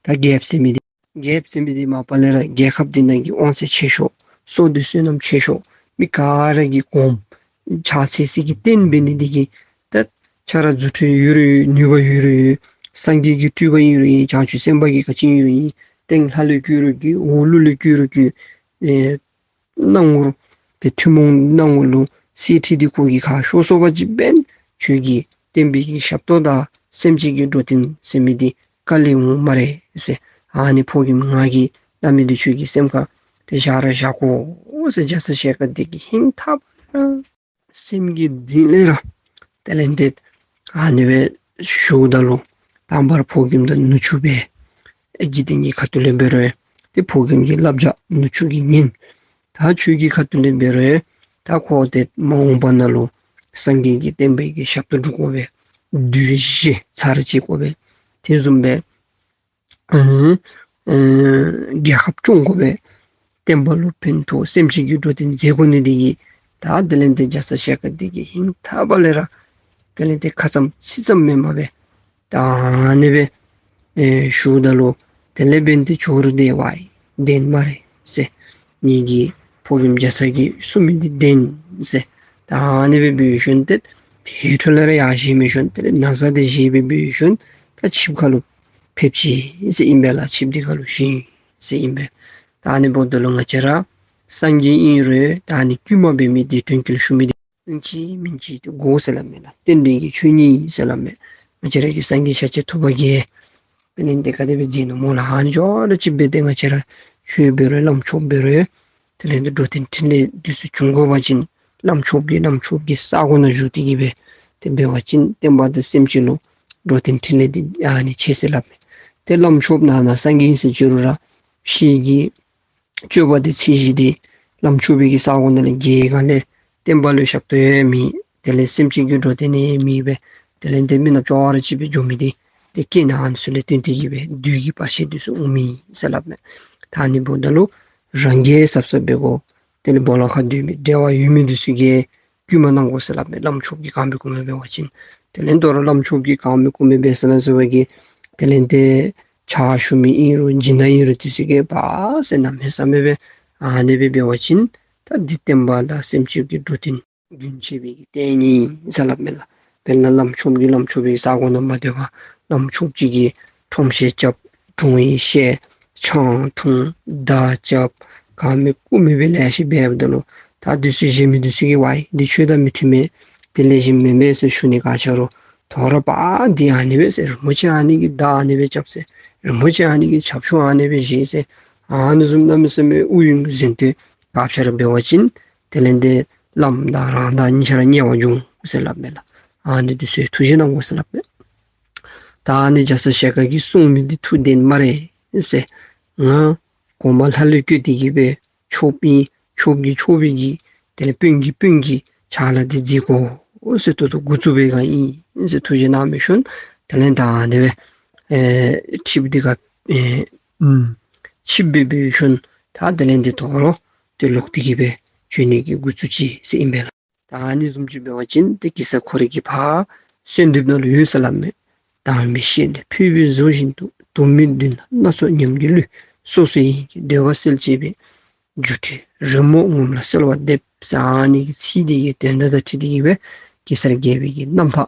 ད་རྒྱལཔོ་ཟེར་མི་འདི་རྒྱལཔོ་ཟེར་མི་འདི་མ་པ་ལས་ར་རྒྱལ་ཁབ་འདི་ནང་གི་དབང་ཚད་ཆེ་ཤོས་བསོད་སྡེ་བསོད་ནམས་ཆེ་ཤོས་མི་ག་ར་གིས་གོངམ་ཕྱག་འཚལ་སའི་གི་རྟེན་འབད་ནི་འདི་གིས་ད་ཁྱོད་ར་རྫུ་འཕྲུལ་ཡོད་རུང་ཡོད། ནུས་པ་ཡོད་རུང་ཡོད། སངས་རྒྱས་ཀྱི་སྤྲུལ་པ་ཨིན་རུང་ཨིན། བྱང་ཆུབ་སེམས་དཔའ་གི་ག་ཅི་ཨིན་རུང་ཨིན། སྟེང་ལྷ་ལུ་བསྐུལ་རུང་བསྐུལ། འོག་ཀླུ་ལུ་བསྐུལ་རུང་བསྐུལ། ཨེ་སྣང་ངུར་ཏེ་ཐུན་མོང་སྣང་ངུ་ལུ་གསེར་ཁྲི་འདི་ཁོ་གི་ཁར་ཤོར་སོ་བ་ཅིན་འབདན་ཁྱོད་ཀྱི་བསྟན་པའི་གི་ཞབས་ཏོག་དང་སེམས་ཅན་གྱི་འགྲོ་དོན་ཟེར་མི་འདི་དཀའ་ལས་འོང་སྨ་རེ་ཟེར། ཨ་ནི་ཕོ་རྒནམ་ང་གིས་སླབ་མི་འདི་ཁྱོད་ཀྱི་སེམས་ཁར་ཏེ་བཞག་ར་བཞག་དགོ་ཟེར། རྒྱ་ཚ་ཞལ་དཀར་འདི་གིས་ཧིང་ཐག་པ་ར་སེམས་ཀྱི་གཏིང་ལས་ར་དེ་ལས་ཏེ་ཨ་ནི་སྦེ་ཞུཝ་ད་ལུ་དང་པ་ར་ཕོ་རྒནམ་དང་ནུ་གཅུང་སྦེ་ཨེ་འཇིག་རྟེན་གྱི་ཁ་ཐུག་ལས་འབད་རུང་ཏེ་ཕོ་རྒནམ་གྱི་བསླབ་བྱ་ནུ་གཅུང་གིས་ཉན། ད་ཆོས་ཀྱི་ཁ་ཐུག་ལས་འབད་རུང་ད་ཁོ་ཏེ་མ་འོངས་པ་ནང་ལུ་སངས་རྒྱས་ཀྱི་བསྟན་པའི་གི་ཞབས་ཏོག་སྒྲུབ་དགོ་པས། བདུད་བཞི་ཚར་བཅད་དགོ་པས། དེ་བཟུམ་སྦེ་ཨ་ཨ་རྒྱལ་ཁབ་སྐྱོང་དགོ་པས། བསྟན་པ་ལུ་ཕན་ཐོགས་སེམས་ཅན་གྱི་འགྲོ་དོན་མཛད་དགོ་ནི་འདི་གིས་ད་དེ་ལས་ཏེ་རྒྱ་ཚ་ཞལ་དཀར་འདི་གིས་ཧིང་ཐག་པ་ལས་ར་དེ་ལས་ཏེ་ཁ་ཙམ་ཚིག་ཙམ་མེན་པར་སྦེ་ད་ཨ་ནི་སྦེ་ཨེ་ཞུཝ་ད་ལུ་དེ་ལས་འབདན་ཏེ་ཇོ་རུ་དེ་ཝའི་བདེན་སྨ་རེ་ཟེར། ངེ་གི་ཕོ་རྒནམ་རྒྱ་ཚ་གིས་གསུངས་མི་འདི་བདེན་ཟེར། ད་ཨ་ནི་སྦེ་འབད་ཞིནམ་ཏེ་དེ་འཕྲོ་ལས་ར་ཡར་བཞེངས་མི་ཞིནམ་དེ་ལས་ན་བཟའ་འདི་བཞེས་སྦེ་འབད་ཞིནམ་ད་ཆིབས་ཁ་ལུ་ཕེབས་ཅི་ཟེར་ཨིན་པས་ལགས། ཆིབས་འདི་ཁ་ལུ་བཞེངས་ཟེར་ཨིན་པས། ད་ཨ་ནི་འབདཝ་ད་ལུ་ང་བཅས་ར་སངས་རྒྱས་ཨིན་རུང་ད་ཨ་ནི་བསྐུལ་མ་འབད་མི་འདི་དོན་འཁྱོལ་ཞུ་མི་འདི་ཨིན་ཅི་མིན་ཅི་འདི་དགོ་ཟེར་སླབ་མས་ལགས། རྟེན་འབྲེལ་གྱི་ཆོས་ཉིད་ཨིན་ཟེར་སླབ་མས། ང་བཅས་ར་གི་སངས་རྒྱས་ཤཱཀྱ་ཐུབ་པ་གིས་དེ་ལས་ཏེ་ག་དེ་སྦེ་མཛད་ནུག་སྨོ་ལགས། ཨ་ནི་ཅོག་ར་ཅིག་སྦེ་ཏེ་ང་བཅས་ར་ཆོས་འབད་རུང་བླམ་ཆོསཔ་འབད་རུང་དེ་ལས་ཏེ་འགྲོ་དོན་འཕྲིན་ལས་འདི་ཚུ་འབྱུང་དགོ་པ་ཅིན་བླམ་ཆོསཔ་གིས་བླམ་ཆོསཔ་གི་ས་གོ་ནང་བཞུགས་ཏེ་གི་སྦེ་ཏེ་འབད་བ་ཅིན་བསྟན་པ་དང་སེམས་ཅན་ལུ་འགྲོ་དོན་འཕྲིན་ལས་འདི་ཨ་ནི་ཆེ་ཟེར་སླབ་མས། ཏེ་བླམ་ཆོསཔ་ནང་ན་སངས་རྒྱས་ཨིན་ཟེར་བཅུག་རུང་ར་ཕྱི་གི་སྤྱོད་པ་འདི་ཚད་གཞི་འདི་བླམ་ཆོསཔ་གི་ས་གོ་ནང་ལས་བརྒལ་ག་ལས་བསྟན་པ་ལུ་ཞབས་ཏོག་ཡང་མེད། དེ་ལས་སེམས་ཅན་གྱི་འགྲོ་དོན་ཡང་མེད་པས། དེ་ལས་ཏེ་མི་ནགཔ་ཅོག་ར་ཅིག་སྦེ་འགྱོ་མི་འདི་ཏེ་རྐྱེན་ཨ་ནི་ཚུ་ལས་བརྟེན་ཏེ་གི་སྦེ་བདུད་ཀྱི་བར་ཆད་འདི་ཚུ་འོང་མི་ཨིན་ཟེར་སླབ་མས། ད་ཨ་ནི་འབདཝ་ད་ལུ་རང་རྒྱལ་ཟབ་ཟབ་འབད་དགོ། དེ་ལས་སྦོ་ལོགས་ཁར་སྡོད་མི་འབྲེལ་བ་ཡོད་མི་འདི་ཚུ་གིས་བསྐུལ་མ་གནང་དགོ་ཟེར་སླབ་མས། བླམ་ཆོསཔ་གིས་གང་འབད་གོང་མ་འབད་བ་ཅིན། དེ་ལས་དོ་རུང་བླམ་ཆོསཔ་གིས་གང་འབད་གོང་མ་འབད་ཟེར་ན་ཟེར་བ་གིས་དེ་ལས་ཏེ་ཕྱག་ཞུ་མི་ཨིན་རུང་སྦྱིན་བདག་ཨིན་རུང་འདི་ཚུ་གིས་འབད་ཟེར་གནམ་མེད་ས་མེད་སྦེ་ཨ་ནི་སྦེ་འབད་བ་ཅིན་ད་འདི་བསྟན་པ་དང་སེམས་ཅན་གྱི་འགྲོ་དོན་རྒྱུན་ཆད་པའི་གི་ལྟས་ངན་ཨིན་ཟེར་སླབ་མས་ལགས། དཔེར་ན་བླམ་ཆོསཔ་གིས་བླམ་ཆོསཔ་གི་ས་གོ་ནང་མ་སྡོད་པར་བླམ་ཆོསཔ་ཅིག་གིས་ཁྲོམ་བཤལ་རྐྱབ། དུང་ཡིག་བཤལ། ཆང་འཐུང་། མདའ་རྐྱབ། གང་མི་དགོ་མི་སྦེ་ལེ་ཤ་འབད་འབདཝ་ད་ལུ་ད་འདི་ཚུ་གཞན་མི་འདི་ཚུ་གིས་ཝའི་འདི་ཆོས་དང་མི་མཐུན་མས། འདི་ལེགས་ཤོམ་མེན་པས་ཟེར་ཞུ་ནི་ག་ཅི་རུང་དོ་རུང་པ་འདི་ཨ་ནི་སྦེ་ཟེར། རིན་པོ་ཆེ་ཨ་ནི་གི་མདའ་ཨ་ནི་སྦེ་རྐྱབ་ཟེར། རིན་པོ་ཆེ་ཨ་ནི་གི་ཆབ་ཆུང་ཨ་ནི་སྦེ་བཞེས་ཟེར། ཨ་ནི་བཟུམ་གནམ་མེད་ས་མེད་ཨུ་ཡོན་གྱི་ཟིན་ཐོ་ག་ཅི་ར་འབད་བ་ཅིན་དེ་ལས་ཏེ་བླམ་དང་རང་དང་གཉིས་ཆ་ར་དམྱལ་བར་འགྱོ་འོང་ཟེར་སླབ་མས་ལགས། ཨ་ནི་འདི་ཚུ་ཐུགས་བཞེད་གནང་དགོ་ཟེར་སླབ་མས། ད་ཨ་ནི་རྒྱ་ཚ་ཞལ་དཀར་གྱིས་གསུངས་མི་འདི་ཐུགས་བདེན་སྨ་རེ་ཟེར། ང་གོང་མ་ལྷ་ལུ་བསྐུལ་ཏེ་གི་སྦེ་ཆོསཔ་ཨིན། ཆོསཔ་གིས་ཆོས་པའི་གི་དེ་ལས་དཔོན་གྱི་དཔོན་གྱི་ཕྱག་ལཱ་འདི་མཛད་དགོ་ཟེར་ད་ལྟོ་འགོ་བཙུགས་པའི་སྒང་ཨིན་ཟེར་ཐུགས་བཞེད་གནང་མི་ཞིནམ་དེ་ལས་ད་ཨ་ནི་སྦེ་ཨེ་ཆིབས་འདི་ག་ཨེ་ཨུམ་ཆིབས་སྦེ་འབད་ཞིནམ་ད་དེ་ལས་འདི་དོ་རུང་ཏེ་ལོག་སྟེ་གི་སྦེ་བྱོན་ནི་གི་འགོ་བཙུགས་ཅི་ཟེར་ཨིན་པས་ལགས། ད་ཨ་ནི་བཟུམ་ཅིག་འབད་བ་ཅིན་ཏེ་གེ་སར་ཁོ་རའི་གི་ཕར་གསོལ་འདེབས་ནང་ལུ་ཡོད་ཟེར་སླབ་མས། དམ་པའི་ཞལ་ནས་ཕུལ་བའི་གཟུགས་བཞིན་དུ། དུག་མེད་མདུན་ན་སྣ་ཚོགས་ཉམས་ཀྱིས་བསླུས། སོ་སོ་ཡིད་ཀྱི་འདོད་པ་སེལ་བྱེད་པའི། སྒྱུ་འཕྲུལ་རི་མོ་ངོམས་ལ་གསོལ་བ་འདེབས་ཟེར་ཨ་ནི་གི་ཚིག་འདི་གི་དོན་དག་དང་འཁྲིལ་ཏེ་གི་སྦེ་གེ་སར་རྒྱལ་པོའི་གི་རྣམ་ཐར་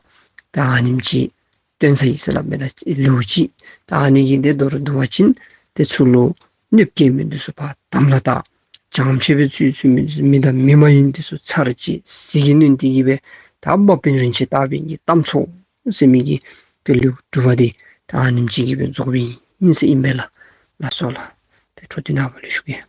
ད་ཨ་ནེམ་ཅིག་སྟོན་ཚར་ཡི་ཟེར་སླབ་མས་ལགས། ལེའུ་གཅིག། ད་ཨ་ནི་གི་འདི་མདོར་བསྡུ་བ་ཅིན་ཏེ་ཚུར་ལུ་གནོདཔ་བཀལ་མི་འདི་ཚུ་ཕར་དམ་ལ་བཏགས། བྱང་ཆུབ་པའི་ཚུལ་ཚུལ་མི་འདི་ཚུ་མི་དང་མི་མ་ཡིན་འདི་ཚུ་ཚར་གཅིག་ཟིལ་གྱིས་གནོན་ཏེ་གི་སྦེ་ད་དམག་དཔོན་རིན་ཆེན་བརྟག་པའི་གི་གཏམ་ཚོགས་ཟེར་མི་གི་ཏེ་ལེའུ་དྲུག་པ་འདི་ད་ཨ་ནེམ་ཅིག་གིས་སྦེ་རྫོགས་པའི་ཨིན་ཟེར་ཨིན་པས་ལགས། ལགས་སོ་ལགས། ཏེ་འཕྲོ་འདི་ནངས་པ་ལུ་ཞུ་གེ།